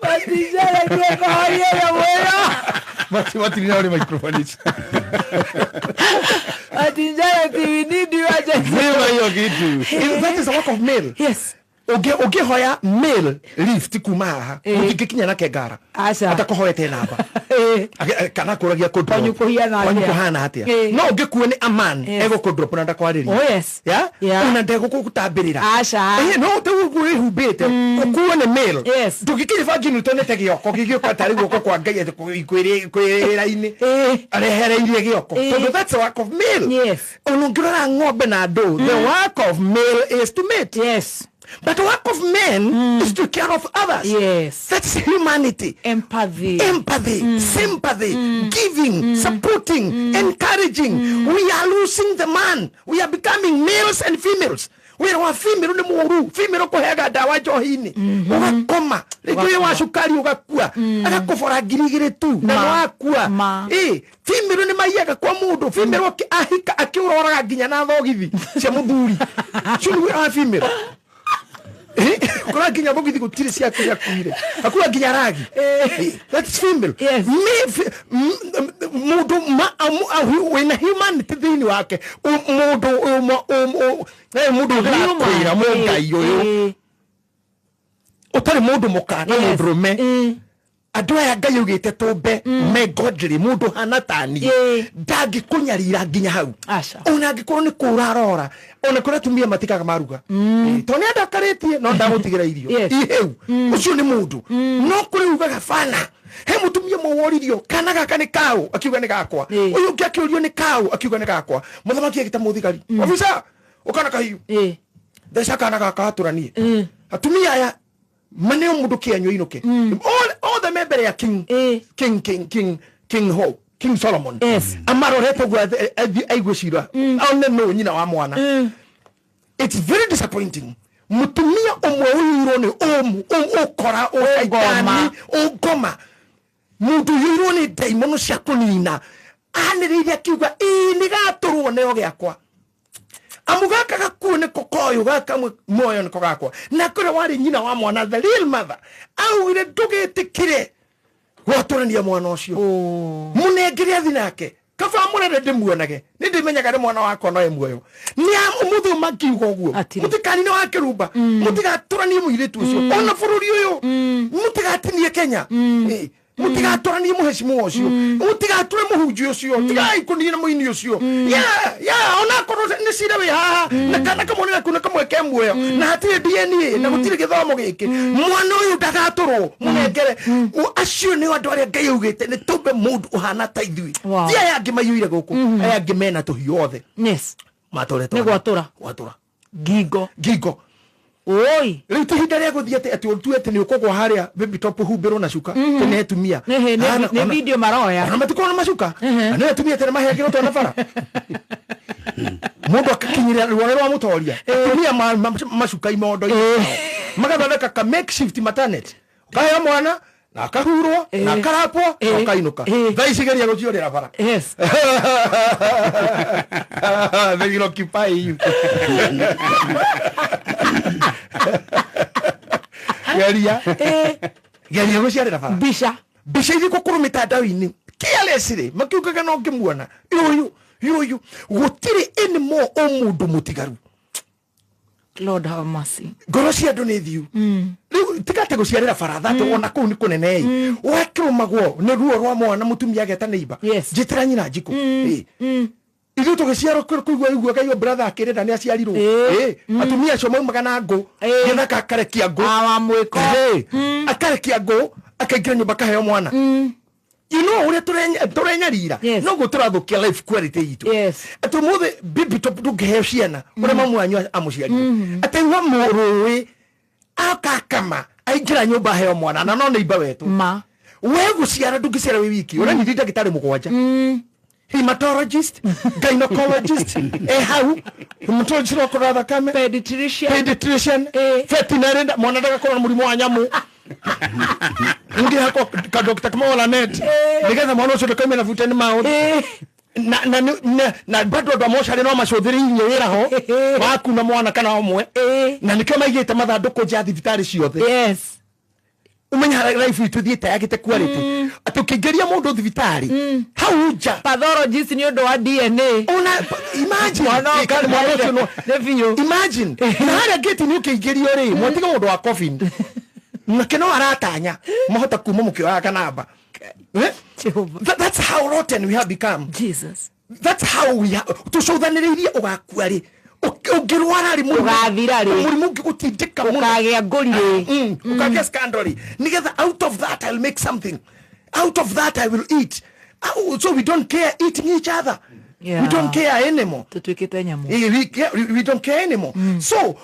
Maticaragia kahoria nyamũ ĩyo. Matirina ũrĩ microphone ici. Maticaragia, we need you urgently. Zima hiyo kitu. That is a work of male. Ũngĩhoya male lift kuma haha, mũtingĩkinya nake ngara. Aca. Atakũhoete namba kana akũragia kũ Kwanyu kũhiana kwanyu atĩa? kũhana atĩa. No ũngĩkuo nĩ a man, egũkũ drop na ndakwarĩria. Oh, yes. Yeah? Ona ndegũkũgũtambĩrĩra. Aca. No rĩu ũguo wĩhumbĩte ũkuo nĩ male. Ndũngĩkinya bangi ũtonete gĩoko gĩgĩũka tarĩ guoko kwa Ngai atĩ kwĩrĩra-inĩ arehereirie gĩoko, tondũ that's the work of male. Ona ũngĩrora ng'ombe na andũ, the work of male is to mate. But the work of men is to care of others. That's humanity. Empathy. Empathy, sympathy, giving, supporting, encouraging. We are losing the man. We are becoming males and females. Wĩra wa female nĩ mũru. Female kũheaga ndawa njohi-inĩ ũgakoma, rĩngĩ wĩ wa cukari ũgakua, agakũbora 2,000 tu na Ma. nĩ wakua. Ma. Ĩ female nĩ maiyaga kwa mũndũ. Female ahika akĩũroraga nginya na thogithi cia mũthuri. Ũcio nĩ wĩra wa female. Kũra nginya thogithi gũtirĩ ciaku ciakuire, akura nginya ragi. That's female. Mũndũ wĩna humanity thĩinĩ wake, mũndũ mũndũ ũrakwĩra mũngai ũyũ ũtarĩ mũndũ mũka na mũndũrũme. Andũ aya Ngai augĩte tũmbe me godly mũndũ hana tani ndangĩkũnyarira nginya hau. Aca. Ona angĩkorwo nĩ kũra arora, ona kũrĩa atumia matikaga maruga, tondũ nĩ andakarĩtie no ndagũtigĩra irio ihĩu. Ũcio nĩ mũndũ no kũrĩ ugaga bana. He mũtumia ũmwe woririo kana gaka nĩ kaũ, akiuga nĩ gakwa. Ũyũ ũngĩ akĩũrio nĩ kaũ, akiuga nĩ gakwa. Mũthamaki agĩta mũthigari, officer, ũkana kahiũ, theca kana gaka atũranie. Atumia aya maneo mũndũ kĩanyua inũke othe me mbere ya king, king king king king ho King Solomon. Amarorete ũguo aigue cira one nũ nyina wa mwana. It's very disappointing. Mũtumia ũmwe ũiyũirwo nĩ ũmũ ũkora ũcaitani ũngoma, mũndũ ũiyũirwo nĩ ndaimono cia kũnina, anĩrĩire akiuga ĩĩ nĩ gatũrwo neo gĩakwa, amu gaka gakuo nĩko koyũ, gaka muoyo nĩko gakwa. Na kũrĩa warĩ nyina wa mwana, the real mother, augire ndũgĩtĩkĩre gwatũrania mwana ũcio, mũnengere athi nake, kaba mũrere ndĩmuonage, nĩ ndĩmenyaga nĩ mwana wakwa no e muoyo. Nĩ ũmũthĩ makiuga ũguo, mũtikanine wa kĩrumba, mũtigatũranie mũirĩtu ũcio, ona bũrũri ũyũ mũtigatinie Kenya, mũtigatũranie mũhecimu ũcio, mũtigatũre mũhunjia ũcio, tigai kũnina mũini ũcio. Ya onakorwo nĩ cira wĩ haha na kana kamwe nĩ gaku na kamwe ke muoyo na hatirĩ DNA na gũtirĩ gĩthomo gĩkĩ, mwana ũyũ ndagatũrwo, mũnengere. Acio nĩo andũ arĩa Ngai augĩte nĩ tũmbe mũndũ ũhana ta ithuĩ. Ti aya angĩ maiyũire gũkũ, aya angĩ mena tũhiũ othe. Matũrĩtwo Nĩ gwatũra. Gwatũra. Ngingo. Ngingo. Oi. Rĩu ti ihinda rĩa gũthiĩ atĩ ũtue atĩ nĩ ũkũgwa harĩa baby top ũhumbĩrwo na cuka tene atumia. Nĩ video maroya. Ona matikorwo na macuka. Na nĩ atumia tene maheagĩrwo twana bara. Mũndũ akakinyĩra ruo rwa mũtoria. Atumia macuka imondo-inĩ. Magathondeka ka makeshift maternity. Ũkaheo mwana na akahurwo na akarapwo na ũkainũka. Thaa ici geria gũciũrĩra bara. They will occupy you. Geria. Geria gũciarĩra bara. Mbica. Mbica irĩkũ kũrũ mĩtandao-inĩ. Careless rĩ, makiugaga no ngĩmuona. Yũyũ, yũyũ. Gũtirĩ anymore ũmũndũ mũtigaru. Lord have mercy. Ngoro cia andũ nĩ thiu. Rĩu tigate gũciarĩra baratha atĩ ona kũu nĩ kũnene ĩ. Wakĩrũmagwo nĩ ruo rwa mwana mũtumia ageta neighbor. Njĩtĩra nyina njikũ. Ithuĩ tũgĩciarwo kũigua iguaga iyo brother akĩrĩra nĩ aciarirwo. Atumia acio maumaga na ngũ. Gĩthaka akarekia ngũ. Awa mwĩko. Akarekia ngũ, akaingĩra nyũmba akaheo mwana. You know ũrĩa tũrenyarira. Noguo tũrathũkia life quality itũ. Atĩ ũmũthĩ baby top ndũngĩheo ciana ũrĩa mamu wanyu amũciarire. Atĩ auma rũĩ akakama aingĩra nyũmba aheo mwana na no neighbor wetũ. We gũciara ndũngĩciara wĩ wiki. Ũranyitire ndagĩtarĩ mũgwanja. Hematologist, gynecologist, hau, hematologist wa kũrora thakame, pediatrician, pediatrician, veterinary, mwana ndagakorwo na mũrimũ wa nyamũ. Ngĩ hakwa ka doctor kama net. Nĩgetha mwana ũcio ndakaime na foot and mouth. Na bado andũ a mocarĩ no macũthĩrĩirie wĩra ho waku na mwana kana ũmwe. Na nĩkĩo maigĩte mathandũkũ nja ya thibitarĩ ciothe. Umenya life itũ thiĩte yagĩte quality. Atĩ ũkĩingĩria mũndũ thibitarĩ, hau nja. Pathologist nĩ ũndũ wa DNA. Ona, imagine. Mwana Ĩ, kana mwana ũcio no- Nĩ biũ. Imagine. Na harĩa gate-inĩ ũkĩingĩrio rĩ, mwatiga mũndũ wa coffin. Nake no aratanya, mahota kuma mũkĩoyaga kanamba. Jehovah. That's how rotten we have become. Jesus. That's how we tũcũthanĩrĩirie ũgakua rĩ. Ũngĩrwara rĩ, mũrimũ- Ũgathira rĩ. mũrimũ ũngĩgũtindĩka mũno. Ũkagĩa ngũri rĩ. Ũkagĩa scandal rĩ. Nĩgetha out of that I'll make something. Out of that I will eat. So we don't care eating each other. We don't care anymore. Tũtuĩkĩte nyamũ. We don't care anymore. So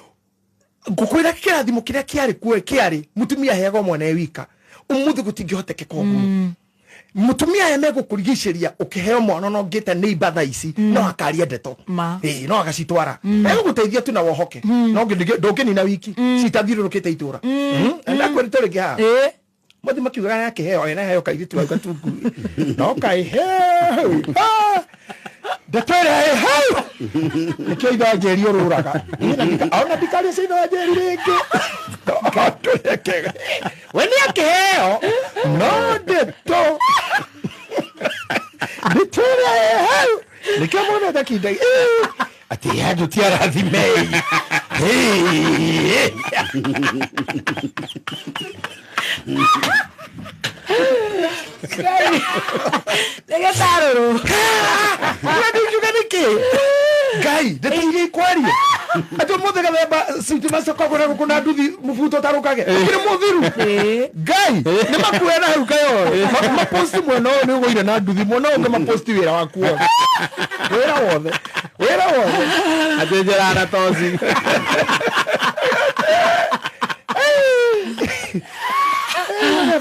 ngũkwĩra kĩrathimo kĩrĩa kĩarĩ kuo kĩarĩ mũtumia aheagwo mwana e wika. Ũmũthĩ gũtingĩhotekeka ũguo. Mũtumia aya megũkũrigicĩria ũkĩheo mwana no ngĩte neighbor thaa ici, no akaria ndeto. No agacitwara. Egũgũteithia tu na wohoke. No ndũngĩnina wiki. Citathiũrũrũkĩte itũra. Na kwĩrĩte rĩngĩ haha. Mathi makiugaga nĩ akĩheo, ena heo kairĩtu hau gatungu. No kaiheo. Ndeto ĩrĩa ĩ hau. Nĩkĩo ithe wa Njeri ũrũraga. Ona ndikaria cia ithe wa Njeri rĩngĩ. We nĩ akĩheo. No ndeto. Ndeto ĩrĩa ĩ hau. Nĩkĩo mũndũ atakinda. Atĩ andũ ti arathime. Nĩ gĩtarũrũ. Ngiuga nĩkĩ Ngai ndeto iria ikwaria atĩ ũmũthĩ gathemba citi macokagũra gũkũ na nduthi mũbuto ũtarũkage ũkĩrĩ mũthiru. Ngai nĩ makuoya na hau kayo maposti mwena ũyũ nĩ ũgũire na nduthi, mwena ũyũ ũngĩ maposti wĩra waku wothe, wĩra wothe, wĩra wothe. Atĩ njĩra na toci.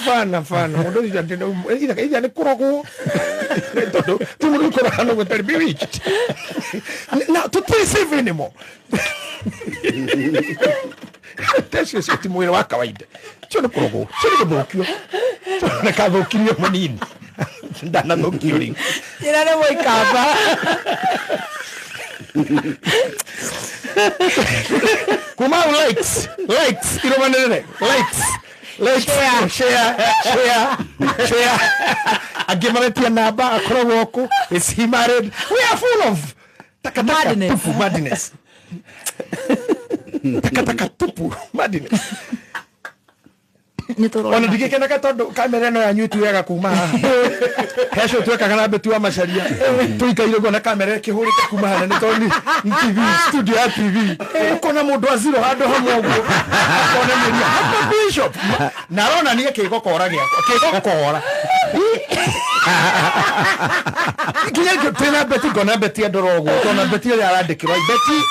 Bana bana mũndũ ũcio itha nĩ kũrogwo tondũ ti mũndũ kũroga no gũtarĩ bewitched na tũtirĩ safe anymore. Tecio cio ti mwĩrĩ wa kawaida, cio nĩ kũrogwo, cio nĩ gũthũkio, nĩ kathũkirio mũnini ndanathũkio rĩu. Njĩra nĩ mũikamba. Kuma hau likes, likes irũmanĩrĩre, likes, likes, share, share, share. Angĩ maretia namba akoragwo kũ, is he married? We are full of takataka. Madness. Tupu, madness, takataka tupu, madness. Nĩ tũrona. Ona ndigĩkenaga tondũ kamera ĩno yanyu ĩtuoyaga kuma haha heco twekaga na Beti wa Macaria tũikaire ũguo na kamera ĩkĩhũrĩte kuma haha nĩ tondũ nĩ TV studio ya TV, ũkona mũndũ aziro handũ hamwe ũguo akonanĩria hapa bishop na aronania kĩgokora gĩakwa kĩgokora nginya twĩna Beti, ngona Beti andora ũguo, tona Beti ĩrĩa arandĩkĩrwo Beti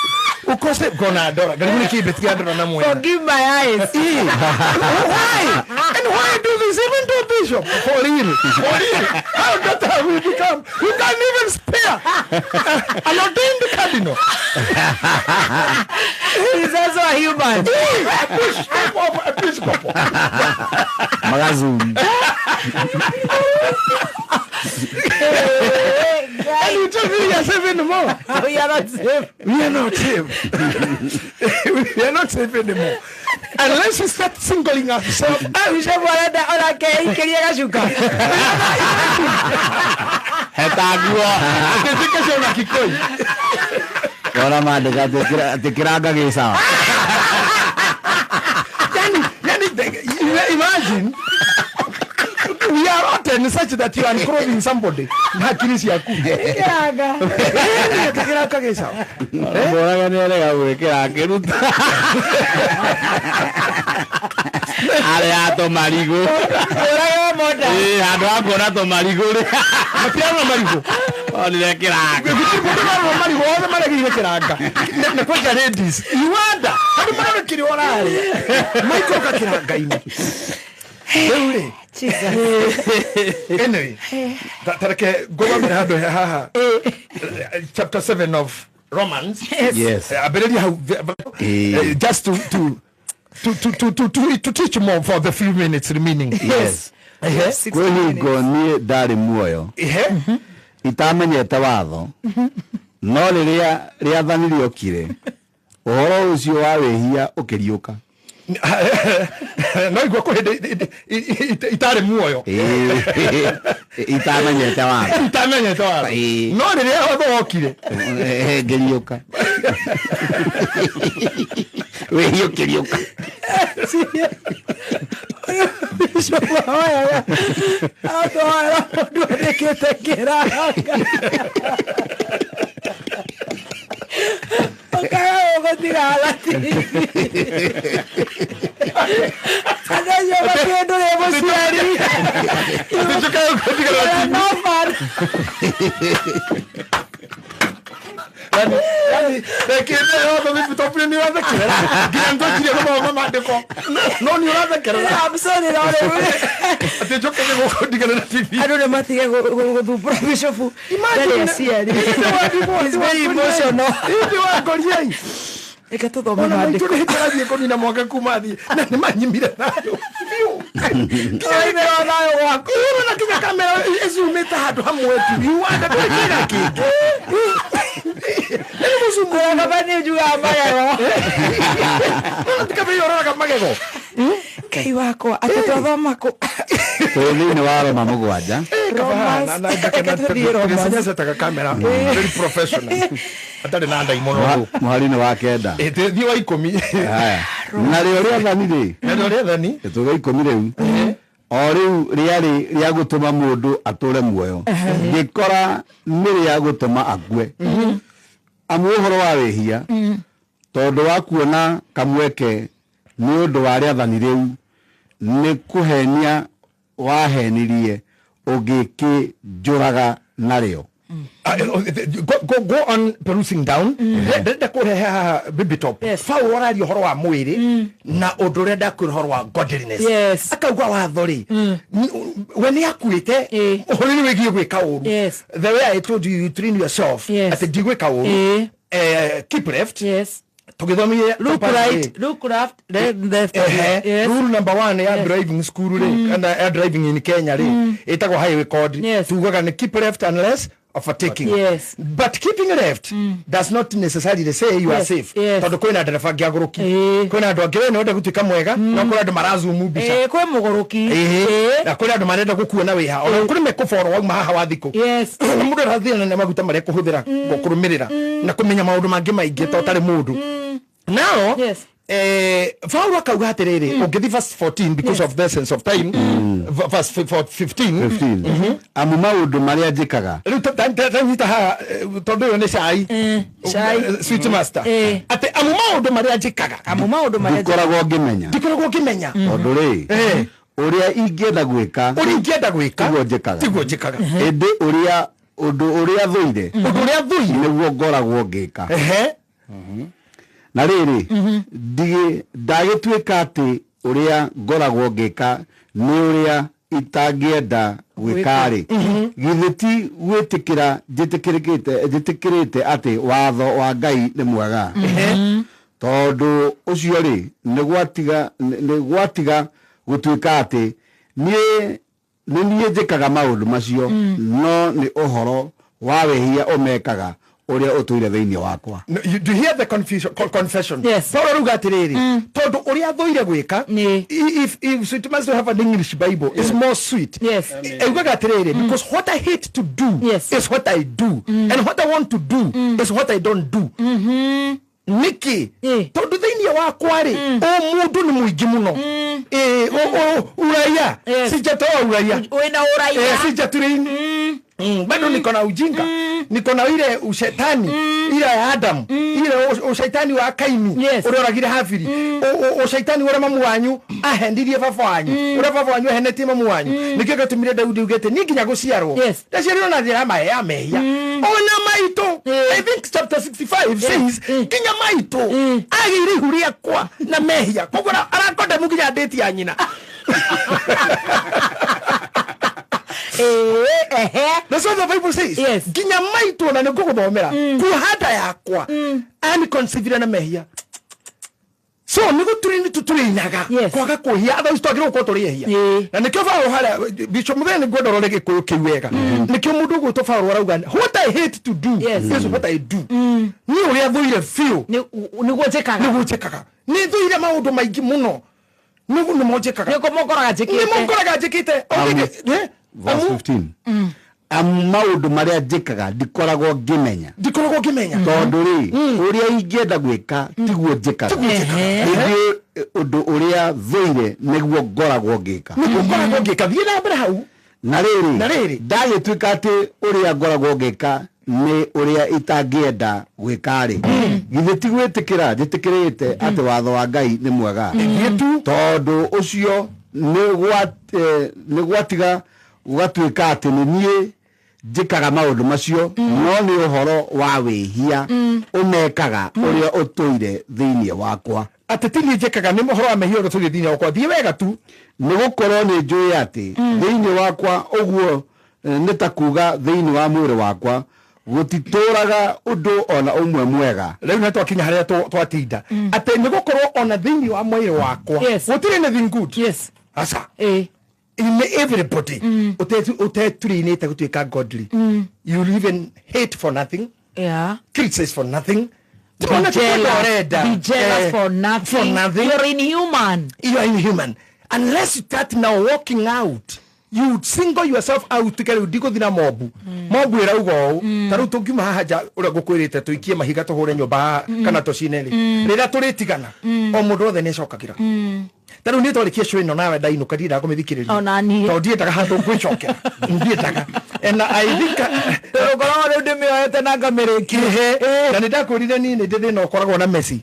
ukose ngona ndora ngaribu nĩ kĩ Beti andora na mwena. Forgive my eyes. Why? And why do this even to a bishop? For real. For real. How that have we become? You can't even spare an ordained cardinal. He's also a human. A bishop of Episcopal. Magazum. And you tell me we are safe anymore. We are not safe. We are not safe. We are not safe anymore. Unless we start singling ourselves out. Bishop arenda onake ikĩrie gacuka. Hetaguo. Atĩtĩke na Kikoi. Wona mandĩka atĩ kĩranga gĩ sawa. Yani, imagine we are rotten such that you are unclothing somebody na akili ciaku. Kĩranga. Kĩranga gĩ sawa. Mũraga nĩ arega gwĩkĩra akĩruta. Arĩa tũmarigũ. Ũrage monda. Ĩ handũ ha kuona tũmarigũ rĩ. Matiarona marigũ. Onire kĩranga. Gũtirĩ mũndũ marona marigũ, othe maregire kĩranga. Na kwanja ladies, you wonder andũ marona kĩrĩa ũrarĩa maikũrũka kĩranga-inĩ. Rĩu rĩ, Jesus. Anyway, tareke ngũthomere handũ he haha chapter 7 of Romans. Yes. Ambĩrĩria hau just to teach more for the few minutes remaining. Yes. Ehe. Kwĩ hingo niĩ ndarĩ muoyo Ehe. itamenyete watho, no rĩrĩa rĩathani rĩokire ũhoro ũcio wa wĩhia ũkĩriũka. No igua kwĩ hĩndĩ itarĩ muoyo. Ĩĩ, itamenyete watho. Itamenyete watho. Ĩĩ. No rĩrĩa watho wokire ngĩriũka, wĩhia ũkĩriũka. Bishop ahoyaga atwara mũndũ andĩkĩte kĩranga. Ũkaga gũgũtiga TV. Andũ acio matirĩ ndũrĩ mũciari. Atĩ njũkaga gũgũtiga You are TV. no fun. Yani rekete yothe mĩbuto nĩ ũrathekerera nginya nĩtwanjirie gũthoma maandĩko no nĩ ũrathekerera. I'm sorry, no rĩu. Atĩ njũkage gũkũndiganĩra TV. Andũ nĩ matige gũthumbũra bishop. Ndarĩ aciari. He's very emotional. Ĩndĩ wangoriai. Reke tũthome Ona maitũ maandĩko. nĩ hĩndĩ arathiĩ kũnina mwaka kuma athiĩ na nĩ manyimire thayũ biũ. Tũraimĩrwo thayũ gwaku. Ĩĩ, na nginya kamera ĩcumĩte handũ hamwe tu iwanda ndũrĩ kĩga kĩngĩ. Nĩ mũcumu. Ona kaba nĩ njugaga magego. No ti kaba ũroraga magego. Ngai wakwa atĩ twathoma kũ? Twĩ thĩinĩ wa Roma 7. Romans. Reke tũthiĩ Romans. Gĩcenyacetaga kamera very professional atarĩ na ndaimono gũkũ. Mũhari-inĩ wa 9. Ĩ, thiĩ wa 10. Haya. Narĩo rĩathani rĩ Narĩo rĩathani tũge 10 rĩu O rĩu rĩarĩ rĩa gũtũma mũndũ atũre muoyo, ngĩkora nĩ rĩa gũtũma akue. Amu ũhoro wa wĩhia, tondũ wa kuona kamweke nĩ ũndũ wa rĩathani rĩu, nĩ kũhenia wahenirie ũgĩkĩnjũraga narĩo. Go on perusing down. Ndĩrenda kũrehe haha Baby Top. Yes. Paul araria ũhoro wa mwĩrĩ na ũndũ ũrĩa ndakwĩra ũhoro wa godliness. Yes. Akauga watho rĩ, we nĩ akuĩte ũhoro-inĩ wĩgiĩ gwĩka ũru. Yes. The way I told you, you train yourself Yes. atĩ ndigwĩka ũru. Keep left. Yes. Tũgĩthomire Look right, look left, then left. Ehe, Yes. rule number one ya driving school rĩ, kana ya driving in Kenya rĩ, ĩtagwo highway code. Yes. Tugaga nĩ keep left unless overtaking. Yes. But keeping left does not necessarily say you are Yes, safe. yes. Tondũ kwĩna ndereba angĩ agũrũki, kwĩna andũ angĩ we nĩwenda gũtuĩka mwega, no kwĩna andũ marazumu mbica. Kwĩ mũgũrũki. Na kwĩna andũ marenda gũkuona wĩha, ona kũrĩ mekũboro wauma haha wa thikũ. Yes. Na mũndũ arathira na maguta marĩa kũhũthĩra kũrũmĩrĩra na kũmenya maũndũ mangĩ maingĩ to ũtarĩ mũndũ nao. Yes. Paulo akauga atĩrĩrĩ, ũngĩthi verse 14 because of the sense of time, verse 15. 15. Amu maũndũ marĩa njĩkaga, Rĩu tanyita haha, tondũ ũyũ nĩ cai. Cai. Sweet master. Atĩ amu maũndũ marĩa njĩkaga, Amu maũndũ marĩa ndikoragwo ngĩmenya. Ndikoragwo ngĩmenya. Tondũ rĩ, ũrĩa ingĩenda gwĩka, ũrĩa ingĩenda gwĩka tiguo njĩkaga. Tiguo njĩkaga. Ĩndĩ ũrĩa ũndũ ũrĩa thũire, ũndũ ũrĩa thũire, nĩguo ngoragwo ngĩka. Na rĩrĩ, ndagĩtuĩka atĩ ũrĩa ngoragwo ngĩka nĩ ũrĩa itangĩenda gwĩka-rĩ, githĩ ti gwĩtĩkĩra njĩtĩkĩrĩte atĩ watho wa Ngai nĩ mwega? Tondũ ũcio rĩ, nĩ gwatiga gũtuĩka atĩ niĩ nĩ niĩ njĩkaga maũndũ macio, no nĩ ũhoro wa wĩhia ũmekaga ũrĩa ũtũire thĩinĩ wakwa. No, do you hear the confusion, confession? Yes. Paulo arauga atĩrĩrĩ, tondũ ũrĩa thũire gwĩka, Nĩ. if Sweet Master have an English Bible, it's more sweet. Yes. Augaga atĩrĩrĩ, because what I hate to do Yes. is what I do, and what I want to do is what I don't do. Nĩkĩ? Tondũ thĩinĩ wakwa rĩ, ũmũndũ nĩ mũingĩ mũno. Uraia. Yes. Sijatoa uraia. Wĩna ũraia. Sijaturini. Bado niko na ujinga, niko na ile ushetani ile ya Adamu, ile ushaitani wa Kaini Yes. ũrĩa oragire Habili, ushaitani ũrĩa mamu wanyu ahendirie baba wanyu, ũrĩa baba wanyu ahenetie mamu wanyu. Nĩkĩo gĩatũmire Daudi augĩte niĩ nginya gũciarwo Yes. ndaciarirwo na njĩra ya mehia. Ona maitũ, I think chapter 65 says, nginya maitũ agĩire ihu rĩakwa na mehia, koguo arakondemu nginya ndĩti ya nyina. Ehe. That's what the Bible says. Yes. Nginya maitũ ona nĩ ngũgũthomera kuhanda yakwa aniconceive na mehia. So nĩ gũtũrĩ nĩ tũtũrĩinaga Yes. kwaga kwĩhia, otherwise twagĩrĩirwo gũkorwo tũrĩ ehia. Na nĩkĩo Paul harĩa, Bishop Mũthee, nĩ ngwenda ũrore gĩkũyũ kĩu wega. Nĩkĩo mũndũ ũgwĩtwo Paul arauga, what I hate to do Yes. is what I do. Niĩ ũrĩa thũire biũ Nĩguo njĩkaga. Nĩguo njĩkaga. Nĩ thũire maũndũ maingĩ mũno, nĩguo nĩmo njĩkaga. Nĩguo mũkoraga njĩkĩte. Nĩmo ngoraga njĩkĩte. Verse 15. Amu maũndũ marĩa njĩkaga ndikoragwo ngĩmenya. Ndikoragwo ngĩmenya. Tondũ rĩ, ũrĩa ingĩenda gwĩka tiguo njĩkaga, Tiguo njĩkaga. ĩndĩ ũndũ ũrĩa thũire nĩguo ngoragwo ngĩka. Nĩguo ngoragwo ngĩka. Thiĩ na mbere hau. Na rĩrĩ, Na rĩrĩ. ndagĩtuĩka atĩ ũrĩa ngoragwo ngĩka nĩ ũrĩa itangĩenda gwĩka-rĩ, githĩ ti gwĩtĩkĩra njĩtĩkĩrĩte atĩ watho wa Ngai nĩ mwega? Tondũ ũcio nĩ gwatiga gũgatuĩka atĩ nĩ niĩ njĩkaga maũndũ macio, no nĩ ũhoro wa wĩhia ũmekaga ũrĩa ũtũire thĩinĩ wakwa. Atĩ ti niĩ njĩkaga, nĩ ũhoro wa mehia ũrĩa ũtũire thĩinĩ wakwa. Thiĩ wega tu. Nĩ gũkorwo nĩ njũĩ atĩ thĩinĩ wakwa, ũguo nĩ ta kuga thĩinĩ wa mwĩrĩ wakwa, gũtitũraga ũndũ ona ũmwe mwega. Rĩu nĩ twakinya harĩa twatinda, atĩ nĩ gũkorwo ona thĩinĩ wa mwĩrĩ wakwa Yes. gũtirĩ anything good. Yes. Aca. In everybody ũteturinĩte gũtuĩka godly, you even hate for nothing, criticize for nothing. Be Ona ti kwenda jealous. ũrenda. Be jealous for nothing. For nothing. You're inhuman. You are inhuman unless you start now walking out, you single yourself out tuke rĩu ndigũthi na mobu mobu ĩrauga ũũ. Ta rĩu tũngiuma haha nja ũrĩa ngũkwĩrĩte, tũikie mahiga, tũhũre nyũmba haha kana tũcine rĩ, rĩrĩa tũrĩtigana o mũndũ wothe nĩ acokagĩra. Ta rĩu nĩ twarĩkia show ĩno nawe ndainũka, ndiendaga kũmĩthikĩrĩria. Ona niĩ. Tondũ ndiendaga handũ ngwĩcokera, ndiendaga, and I think Tondũ rĩu ndĩmĩoete na ngamĩrĩkia. Kĩhe na nĩ ndakwĩrire niĩ nĩ ndĩ thĩna ũkoragwo na Messi.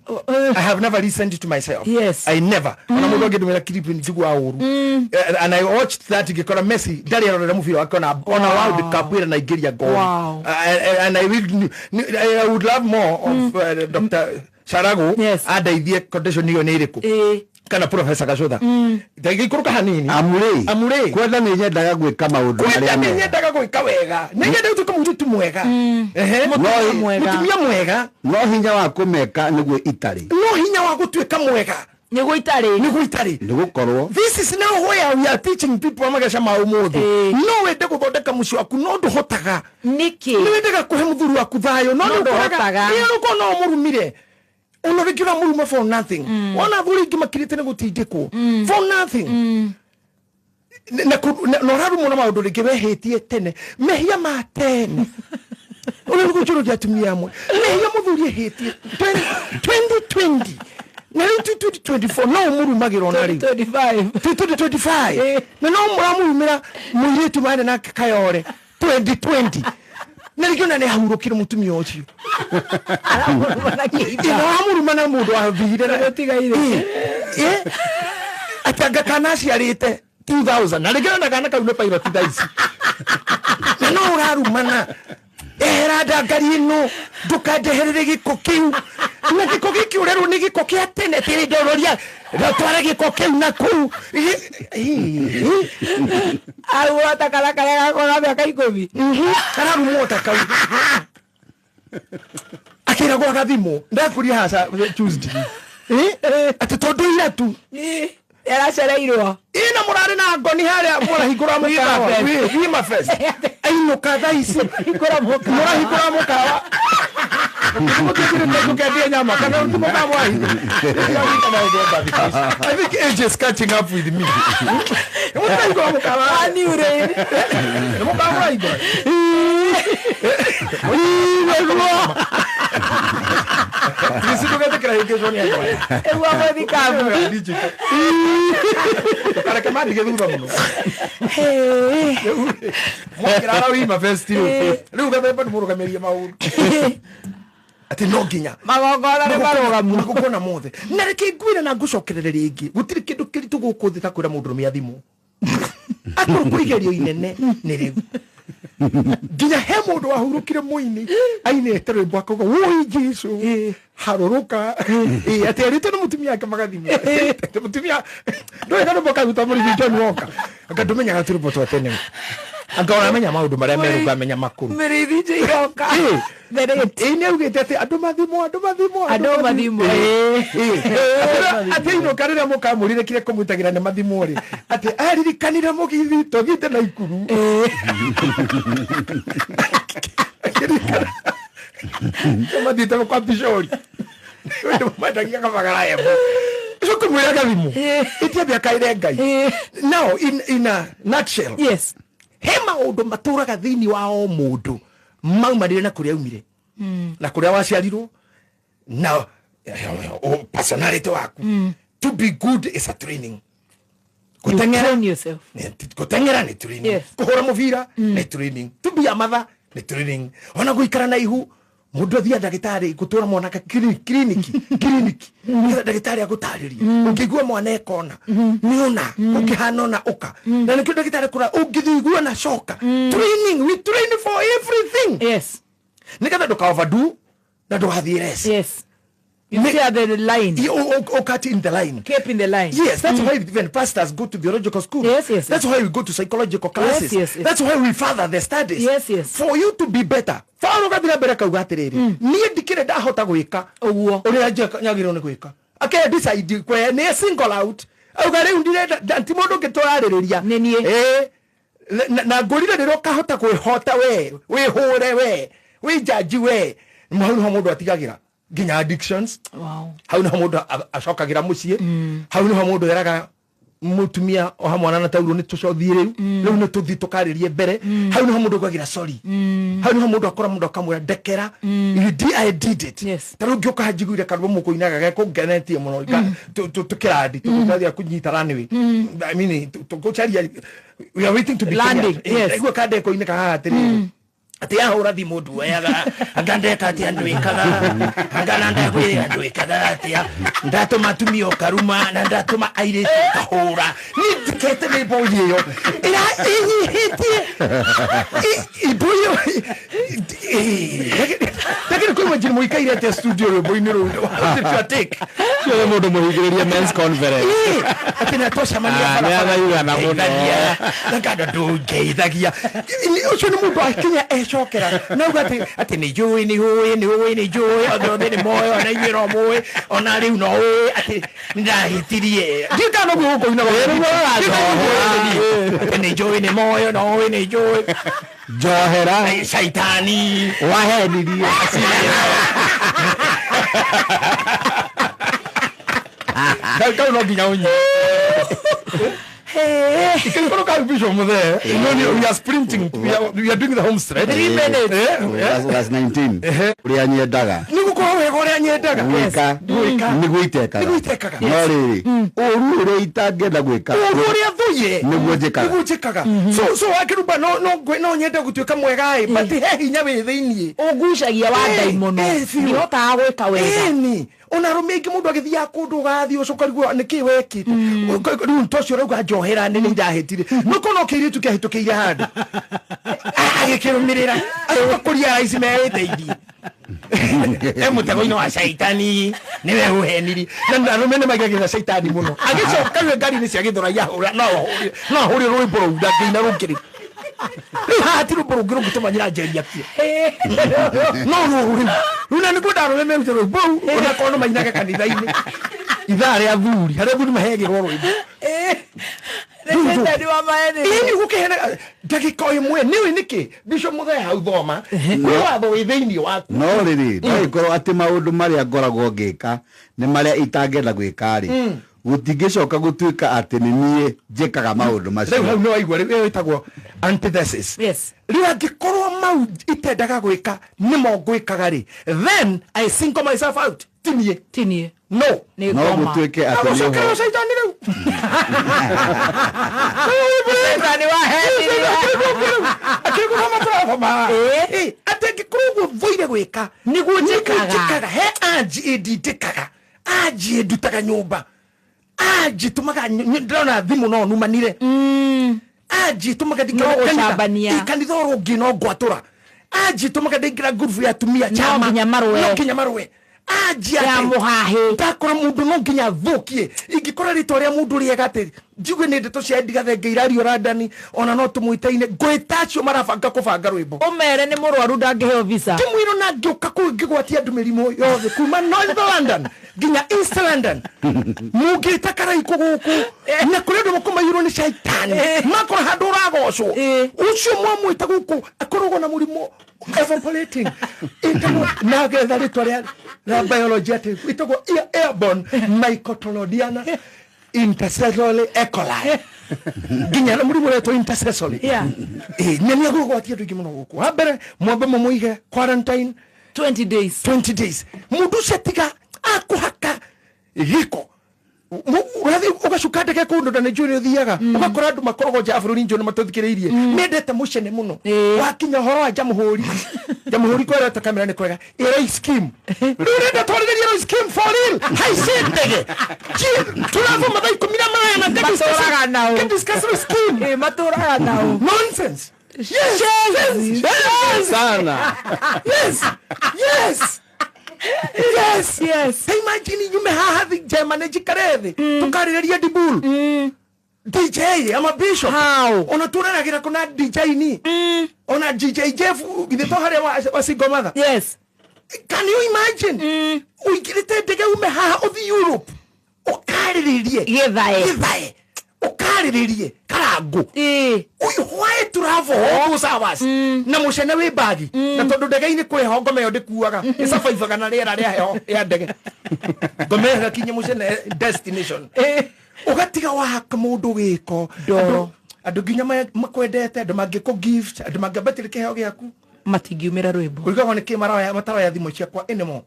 I have never listened to myself. I never, ona mũndũ angĩndũmĩra clip njiguaga ũru. And I watched that, ngĩkora Messi ndarĩ arorera mũbira wake ona World Cup ĩrĩa naingĩria ngolu. And I would love more of Dr. Sharagu andeithie condition ĩyo nĩ ĩrĩkũ, kana Professor Gacũtha ndagĩikũrũka hanini. Amurĩ Amurĩ. Kwenda nĩ nyendaga gwĩka maũndũ Kwenda marĩa nĩ mega. nyendaga gwĩka wega, nĩ nyenda gũtuĩka mũirĩtu mwega. Ehe. Mũtumia mwega. Mũtumia mwega. No hinya wa kũmeka nĩguo itarĩ. No hinya wa gũtuĩka mwega Nĩguo itarĩ. Nĩguo itarĩ. Nĩ gũkorwo This is now where we are teaching people mageca ma ũmũthĩ. No wende gũthondeka mũciĩ waku no ndũhotaga. Nĩkĩ? Nĩ wendaga kũhe mũthuri waku thayũ no No nĩ ũkoraga ndũhotaga. ĩ ũkorwo no ũmũrumire ona rĩngĩ ũramũruma for nothing. Wona athuri aingĩ makirĩte nĩ gũtindĩkwo for nothing. Na ũrarumwo na maũndũ rĩngĩ wehĩtie tene, mehia ma tene ũrĩa gũkũnjũrũria atumia amwe, mehia mũthuri ehĩtie 2020 na rĩu 2024 no ũmũrumagĩra ona rĩu. 25. 2025. Na no mũramurumĩra mũirĩtu marĩ nake kayore 2020 na rĩngĩ ona nĩ ahurũkire mũtumia ũcio. Aramũruma na kĩimba. Ĩ, na wamũruma na mũndũ wathire Na gũtigaire. Atĩ anga kana aciarĩte 2000 na rĩngĩ ona kana kau nĩ pilot thaa ici na no ũrarumana, ehera ndangari ĩno, ndũkandeherere gĩko kĩu, na gĩko gĩkĩ ũrerwo nĩ gĩko kĩa tene tĩrĩ ndororia tware gĩko kĩu na kũu. Arumwo ta kana karĩa gakwa ga mĩaka 10. Kararumwo ta kau akĩragwo agathimwo ndakũria haca Tuesday. Atĩ tondũ ira tu Yaracereirwo. Ina mũrarĩ na ngoni harĩa mũrahingũra mũkawa. Fest. Wima Fest ainũka thaa ici. Hingũra mũkawa. Mũrahingũra mũkawa mũtĩkĩrĩte kũkendia nyama kana ti mũkawa mwahingũra. I think age is catching up with me. Mũtahingũra mũkawa. Aniure. Nĩ mũkawa mũrahingũra. Krisi ndũgetĩkĩra hĩngĩcwo nĩ andũ aya. Ĩguo mũthikabu. Kareke mandige thutha mũno. Mwakĩrara Wima Fest rĩu. Rĩu gathemba nĩ mũrũgamĩrie maũndũ. Atĩ no nginya Magongona nĩ marũgamu. magongona mothe. Na reke ngwĩre na ngũcokerere rĩngĩ, gũtirĩ kĩndũ kĩritũ gũkũ thĩ ta kwĩra mũndũrũme athimwo akorwo kwĩ igerio inene nĩ rĩu nginya he mũndũ wahurũkire mũini ainĩte rwĩmbo akauga woi Jesu harũrũka. Ĩ, atĩ erĩtwo nĩ mũtumia wake magathimwo. Atĩ mũtumia ndũĩ karwĩmbo kau ta mũrĩmi John Walker anga ndũmenyaga tũrwĩmbo twa tene, anga ũramenya maũndũ marĩa merũ ngamenya makũrũ. Mĩrĩithi Njairoka. The rate. Ĩ nĩ augĩte atĩ andũ mathimwo, andũ mathimwo. Andũ mathimwo. Atĩ inũka rĩrĩa mũkamũrire kĩrĩa kũmwĩtagĩra nĩ mathimwo rĩ, atĩ aririkanire mũgithi tũthiĩte na ikuru. Akĩririkana mathiĩte kwa bishori mendagia kabagara emo ũcio kũmwĩra gathimwo ĩtiambia akaire Ngai. Now in a nutshell, he maũndũ matũraga thĩinĩ wa o mũndũ maumanire na kũrĩa aumire na kũrĩa waciarirwo na personality waku. To be good is a training. You Gũteng'era train yourself. Gũteng'era nĩ training. Kũhũra mũbira nĩ training. To be a mother nĩ training. Ona gũikara na ihu mũndũ athiĩ ndagĩtarĩ gũtwara mwana kiriniki kiriniki nĩgetha ndagĩtarĩ agũtarĩrie ũngĩigua mwana ekona nĩ ũna ũngĩhana ũna ũka na nĩkĩo ndagĩtarĩ kũra ũngĩthigua na coka. Training, we train for everything nĩgetha ndũka overdo na ndũgathiĩ less. You see the line. You cut in the line. Keep in the line. Yes, that's why even pastors go to theological school. That's why we go to psychological classes. That's why we further the studies. For you to be better. Paulo gathira mbere kauga atiriri, niĩ ndikĩrĩ ndahota gwĩka Ũguo. ũrĩa nyagĩrĩirwo nĩ gwĩka. Ake decide kwe nĩ single out. Auga rĩu ndirenda ti mũndũ ũngĩ tũrarĩrĩria. Nĩ niĩ. Ĩĩ. Na ngũrire rĩrĩa ũkahota kwĩhota we, wĩhũre we, wĩnjanji we. Hau nĩho mũndũ atigagĩra nginya addictions. Hau niho mũndũ acokagĩra mũciĩ, hau niho mũndũ eraga Mutumia oha mwana na tauro nĩ tũcothie rĩu rĩu nĩ tũthiĩ tũkarĩrie mbere. Hau nĩho mũndũ augagĩra sorry, hau nĩho mũndũ akora mũndũ akamwĩra ndekera, I did it. Ta rĩu ngĩũka njiguire karwĩmbo mũkũinaga gekũngenetie mũno tũkĩrandi tũgũthiĩ kũnyita runway, I mean tũgũcaria, we are waiting to be landing. Yes. Ndaigua kandeko-inĩ kahaha atĩrĩrĩ atĩ ahũra thimũ nduoyaga anga ndeka atĩa ndwĩkaga anga na ndakwĩra ndwĩkaga atĩa ndatũma atumia ũkaruma na ndatũma airĩtu ũkahũra. Niĩ ndikete nĩ mbũi ĩyo ĩra ĩnyihĩtie mbũi ĩyo ndagĩrĩ kũigua njĩra mũikaire atĩa studio rwĩmbo-inĩ rũu. What did you take? Ũcio nĩ mũndũ mũhingĩrĩrie men's conference. Atĩ na twacemania Ah, nĩ athaithana mũno. na kando ndũngeithagia. Ũcio nĩ mũndũ akinya ecokera nauga atĩ atĩ nĩ njũĩ nĩ ũĩ nĩ ũĩ nĩ njũĩ othe othe nĩ moĩ ona inyuĩ no mũĩ ona rĩu no ũĩ atĩ nĩndahĩtirie ndiũ kana ũguo gũkũinaga atĩ nĩ njũĩ nĩ moĩ no ũĩ nĩ njũĩ njohera caitani wahenirie. Kau no nginya ũnyi Ikĩrĩ kau Bishop Muthee. No, we are sprinting. We are doing the home stretch. 3 minutes. Verse 19 ũrĩa nyendaga Nĩ gũkorwo wega ũrĩa nyendaga gwĩka Gwĩka. nĩguo itekaga Nĩguo itekaga. No rĩrĩ ũru ũrĩa itangĩenda gwĩka Ũru ũrĩa thũire nĩguo njĩkaga. Nĩguo njĩkaga. So wakĩrumba no nyende gũtuĩka mwega ĩ, but he hinya wĩ thĩiniĩ Ũgucagia wa ndaimono. Biũ. Ndihotaga gwĩka wega. Ĩni ona arũme aingĩ mũndũ agĩthiaga kũndũ ũgathiĩ ũcoka ũkarigwo nĩkĩ wekĩte. Rĩu ta ũcio ũrauga njohera nĩ ndahĩtire no kono kĩirĩtu kĩahĩtũkĩire handũ agĩkĩrũmĩrĩra acoka kũria raici meĩteithie e mũtego-inĩ wa caitani nĩwe ũhenirie na arũme nĩ maigagĩrĩra caitani mũno agĩcoka rĩu ngari-inĩ cia Gĩthũrai ahũra no ahũre rwĩmbo rũu ndangĩina rũngĩ rĩu rĩu haha ti rwĩmbo rũngĩ rũngĩtũma nyina njeria biũ no rũrũ rĩu rĩu na nĩngwenda arũme merute rwĩmbo rũu onakorwo no mainage kanitha-inĩ ithaa rĩa athuri harĩa athuri mahegĩrwo rwĩmbo. Nĩ wa maene. Ĩni gũkĩhena ndagĩka o ĩmwe nĩũĩ nĩkĩ Bishop Muthee hau thoma kwĩ watho wĩ thĩiniĩ waku. No rĩrĩ ndagĩkorwo atĩ maũndũ marĩa ngoragwo ngĩka nĩ marĩa itangĩenda gwĩka rĩ gũtingĩcoka gũtuĩka atĩ nĩ niĩ njĩkaga maũndũ Rĩu macio. hau nĩ waigua rĩu ĩyo ĩtagwo antithesis. Yes. Rĩu angĩkorwo mau itendaga gwĩka nĩmo ngwĩkaga rĩ, then I single myself out. Ti niĩ. Ti niĩ. No. Nĩ No ngoma. gũtuĩke atĩ nĩ Agũcokerwo ũhoro caitani rĩu. Caitani wahenirie. Akĩrĩgũthoma tũrathoma. Atĩ angĩkorwo ũguo thũire gwĩka Nĩguo njĩkaga. njĩkaga he anji ĩndindĩkaga anji ĩndutaga nyũmba anji tũmaga ndĩrona thimũ no numanire anji tũmaga No gũcambania. kanitha oro ũngĩ no ngwatũra anji tũmaga ndaingĩra ngurubu ya atumia chama nginya marũe. No nginya marũe anji Ya atĩ mũhahĩ. ndakora mũndũ no nginya thũkie ingĩkora rĩtwa rĩa mũndũ rĩega atĩ njigue nĩ ndeto cia ndigathenge irario randani ona no tũmwĩtaine ngwĩta acio marabanga kũbanga rwĩmbo Ũmere nĩ mũrwaru ndangĩheo visa. ndĩmwĩrwo na ngĩũka kũu ngĩgwatia andũ mĩrimũ yothe kuma North London nginya East London mũngĩta karaikũ gũkũ na kũrĩ andũ makũmaiyũrwo nĩ caitani makora handũ ũragocwo ũcio mwamwĩta gũkũ akoragwo na mũrimũ evaporating ĩtagwo na getha rĩtwa rĩa biology atĩ ĩtagwo airborne mycotolodiana intercessory E. coli nginya na mũrimũ ũretwo intercessory. Yeah. Na nĩ egũgwatia andũ aingĩ mũno gũkũ wa mbere mwambe mũmũige quarantine 20 days. 20 days mũndũ ũcio atiga akũhaka gĩko ũrathiĩ ũgacuka ndege kũndũ na nĩ njũĩ nĩ ũthiaga ũgakora andũ makoragwo nja ya bũrũri njũĩ nĩ matũthikĩrĩirie mendete mũcene mũno wakinya ũhoro wa jamhuri jamhuri kwereta kamera nĩ kwega ĩroi scheme rĩu ũrenda twarĩrĩrie roi scheme for real haici ndege tũrathoma thaa 18 Matũraga nao. discuss roi scheme Matũraga nao. Nonsense. Yes. Yes. Yes. Sana. Yes. Yes. Yes. Yes. Ta imagine nyume haha thi Germany njikare thĩ tũkarĩrĩria Dibul DJ ama bishop. How? Ona tũreragĩra kũna DJ ni ona DJ Jeff githĩ to harĩa wa single mother. Yes. Can you imagine ũingĩrĩte ndege ume haha ũthiĩ Europe ũkarĩrĩrie Gĩthae. gĩthae ũkarĩrĩrie karangũ Uyu why travel all those hours na mũcene wĩ bagi na tondũ ndege-inĩ kwĩ heho ngoma ĩyo ndĩkuaga ĩcabaibaga na rĩera rĩa heho ya ndege ngoma ĩyo ĩgakinyia mũcene destination. Ũgatiga wahaka mũndũ gĩko. Ndoro. Andũ nginya makwendete, andũ mangĩkũ gift, andũ mangĩambatĩria kĩheo gĩaku. Matingiumĩra rwĩmbo. Kũrigagwo nĩkĩ maroya mataroya thimũ ciakwa anymore.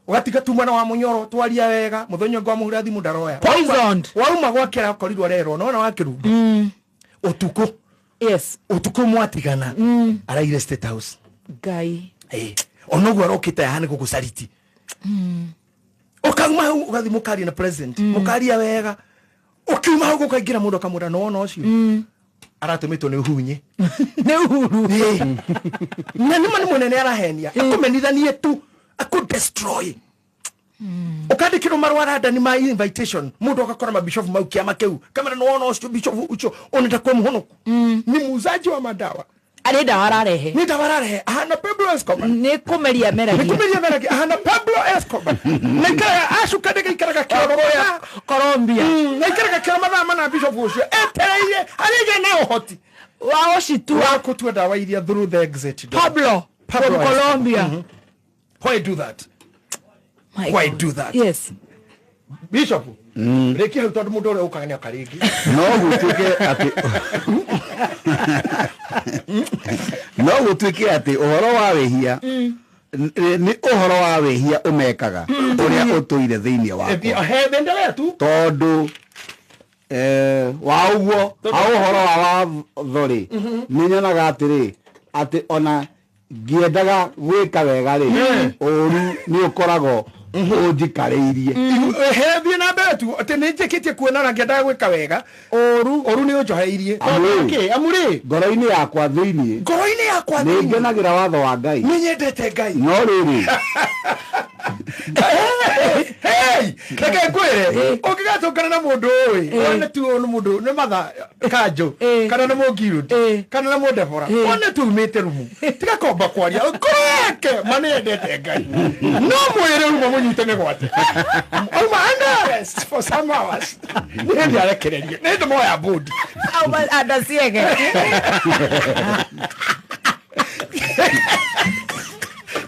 Ũgatiga tu mwana wa mũnyoro twaria wega, mũthenya ũngĩ wamũhũrĩra thimũ ndaroya. Poisoned. Wauma gwake arakorirwo arerwo nona wakĩrumba. Ũtukũ. Yes. Ũtukũ mwatigana. Araire State House. Ngai. Onoguo arokĩte haha nĩ gũgũcariti. Ũkauma hau ũgathiĩ mũkaria na president. Mũkaria wega. Ũkiuma hau gũkaingĩra mũndũ akamwĩra nĩwona ũcio. Aratũmĩtwo nĩ Uhunye. Nĩ Uhuru. Na nĩma nĩ mũnene arahenia. Akũmenithanie tu. Akũ destroy. Ũkandĩkĩrwo marũa randani ma invitation. Mũndũ agakora mabishofu mau kĩama kĩu. Kamera nĩwona ũcio bishofu ũcio onenda kwa mũhonoku. Nĩ muuzaji wa madawa. Arĩ ndawa ararehe. Nĩ ndawa ararehe. Ahana Pablo Escobar. Nĩ kũmeria meragia. Nĩ kũmeria meragia. Ahana Pablo Escobar. Na ikaraga acuka ndĩga ikaraga kĩoro mathaa. Colombia. Na ikaraga kĩoro mathaa mana bishofu ũcio. Etereire arĩge na ũhoti. Wa ũcitua. Wa kũtua ndawa iria through the exit door. Pablo. Pablo From Escobar. Colombia. Why do that? My Why God. do that? Yes. Bishop. Rĩkia hau tondũ mũndũ ũrĩa ũkaga nĩ oka rĩngĩ. No gũtuĩke atĩ no gũtuĩke atĩ ũhoro wa wĩhia nĩ ũhoro wa wĩhia ũmekaga ũrĩa ũtũire thĩinĩ wakwa. Endelea tu. Tondũ wa ũguo ha ũhoro wa watho rĩ, nĩ nyonaga atĩrĩ atĩ ona ngĩendaga gwĩka wega rĩ, ũũru nĩ ũkoragwo ũnjikarĩirie. Thiĩ na mbere tu atĩ nĩ njĩkĩtie kuona na ngĩendaga gwĩka wega, ũũru nĩ ũnjoheirie. Amũrĩ. Amũrĩ. Ngoro-inĩ yakwa thĩinĩ. Ngoro-inĩ yakwa Nĩ thĩinĩ. ngenagĩra watho wa Ngai. Nĩ nyendete Ngai. No rĩrĩ. Hey, reke ngwĩre, ũngĩgatũngana na mũndũ ũĩ, one tu nĩ mũndũ, nĩ matha kanjũ, kana nĩ mũngirũndi, kana nĩ mũndebora, one tu umĩte rumu, tiga komba kwaria, ngoro yake ma nĩ endete Ngai. No mwĩrĩ uma mũnyite mĩgwate. Auma under arrest for some hours. Nĩ hĩndĩ arekererio, nĩ hĩndĩ moya bodi. Auma under siege.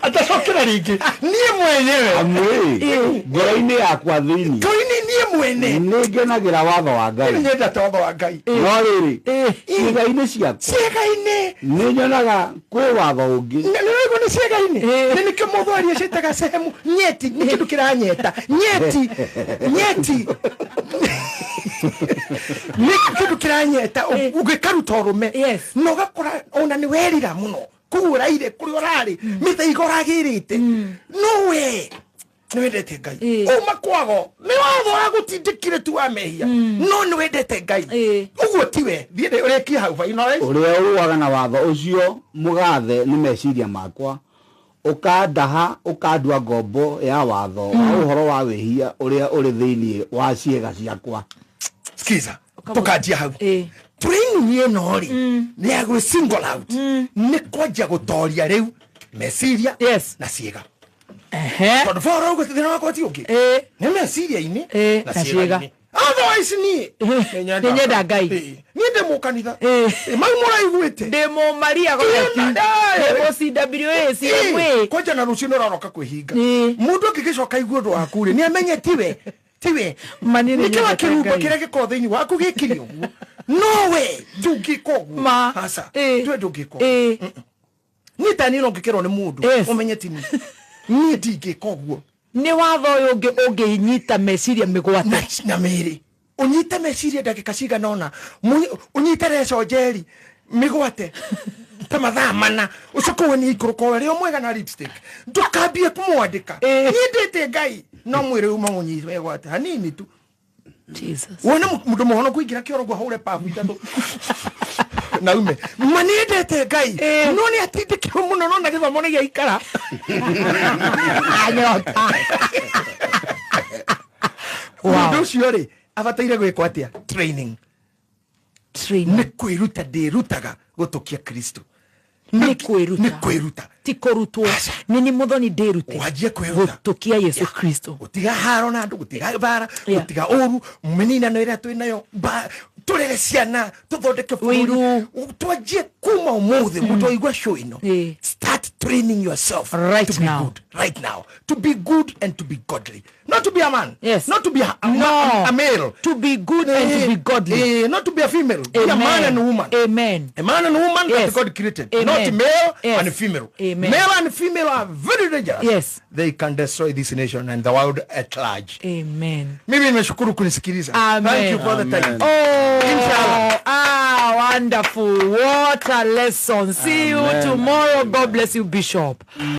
Atacokera rĩngĩ. Niĩ mwenyewe. Amũrĩ, ngoro-inĩ yakwa thĩinĩ. Ngoro-inĩ niĩ mwene. Nĩ ngenagĩra watho wa Ngai. Nĩ nyendete watho wa Ngai. No rĩrĩ, ciĩga-inĩ ciakwa. Ciĩga-inĩ. Nĩ nyonaga kwĩ watho ũngĩ. Nĩ nĩraigua nĩ ciĩga-inĩ. Nĩ nĩkĩo mũndũ aria ciĩtaga sehemu nyeti, nĩ kĩndũ kĩranyeta. Nyeti, nyeti. Nĩ kĩndũ kĩranyeta, ũgĩkaruta ũrũme. Yes. Na ũgakora ona nĩ werira mũno. Kũu ũraire, kũrĩa ũrarĩ, mĩthaiga ũragĩrĩte. No we, nĩ wendete Ngai. Uma kwago, nĩ watho wagũtindĩkire tu wa mehia. No nĩ wendete Ngai. Ũguo tiwe, thiĩ ũrĩkie hau finalize. Ũrĩa ũrũaga na watho ũcio mũgathe nĩ meciria makwa, ũkandaha ũkandua ngombo ya watho wa ũhoro wa wĩhia ũrĩa ũrĩ thĩinĩ wa ciĩga ciakwa. Skiza, tũkanjia hau. Training ĩno rĩ, nĩ ya gwĩ single out. Nĩ kwanjia gũtoria rĩu meciria na ciĩga. Tondũ bora ũguo thĩna wakwa ti ũngĩ. Nĩ meciria-inĩ na Na ciĩga. ciĩga-inĩ. Otherwise niĩ Nĩ nyenda Ngai. Niĩ ndĩ mũkanitha. Mau mũraiguĩte. Ndĩ mũmaria Goretti. Ndĩ mũ CWA, CMA. Kwanja na rũciũ nĩ ũraroka kwĩhinga. Mũndũ angĩgĩcoka aigue ũndũ waku rĩ, nĩ amenye tiwe. Tiwe. Ma niĩ nĩ Nĩkĩo nyendete akĩrumba Ngai. kĩrĩa gĩkoragwo thĩinĩ waku gĩkiri ũguo. No we ndũngĩka ũguo. Ma. Aca. Ndwe ndũngĩka ũguo. Niĩ ta niĩ no ngĩkerwo nĩ mũndũ, ũmenye ti niĩ. Niĩ ndingĩka ũguo. Nĩ watho ũyũ ũngĩ ũngĩnyita meciria mĩgwate. Na mĩĩrĩ. Ũnyite meciria ndagĩka cigana ũna. Ũnyite reco njeri mĩgwate. Ta mathaa mana. Ũcoke uone ikũrũka o rĩo mwega na lipstick. Ndũkambie kũmwandĩka. Niĩ ndĩte Ngai. No mwĩrĩ uma ũnyite mĩgwate hanini tu. Jesus. Wone mũndũ mũhonoku aingĩra kĩoro ũguo ahũre pabu ithatũ. Na ume. Ma nĩ ndete Ngai. No nĩ atindĩkirwo mũno no na gĩthomo nĩ gĩaikara. Anyota. Mũndũ ũcio rĩ, abataire gwĩkwo atĩa? Training. Training. Nĩ kwĩruta ndĩrutaga gũtũkia Kristo. Nĩ kwĩruta. Nĩ kwĩruta. Ti kũrutwo. Nĩ nĩ mũthoni ndĩrute. Wanjie kwĩruta. Gũtũkia Yesu Kristo. Gũtiga haro na andũ, gũtiga mbara, gũtiga ũru, mĩninano ĩrĩa twĩ nayo, tũrere ciana, tũthondeke bũrũri. Ũiru. Twanjie kuma ũmũthĩ, mũndũ aigua show ĩno. Start training yourself Right to be now. good right now, to be good and to be godly, not to be a man, Yes. not to be No. a male, To be good and to be godly. Not to be a female. Be a man and a woman. Amen. A man and woman Yes. that God created, Amen. not male Yes. and female. Amen. Male and female are very dangerous. Yes. They can destroy this nation and the world at large. Amen. Mimi nimeshukuru kunisikiliza. Amen. Thank you for the time. Oh, Inshallah. ah, wonderful. What a lesson. See you tomorrow. God bless you, Bishop.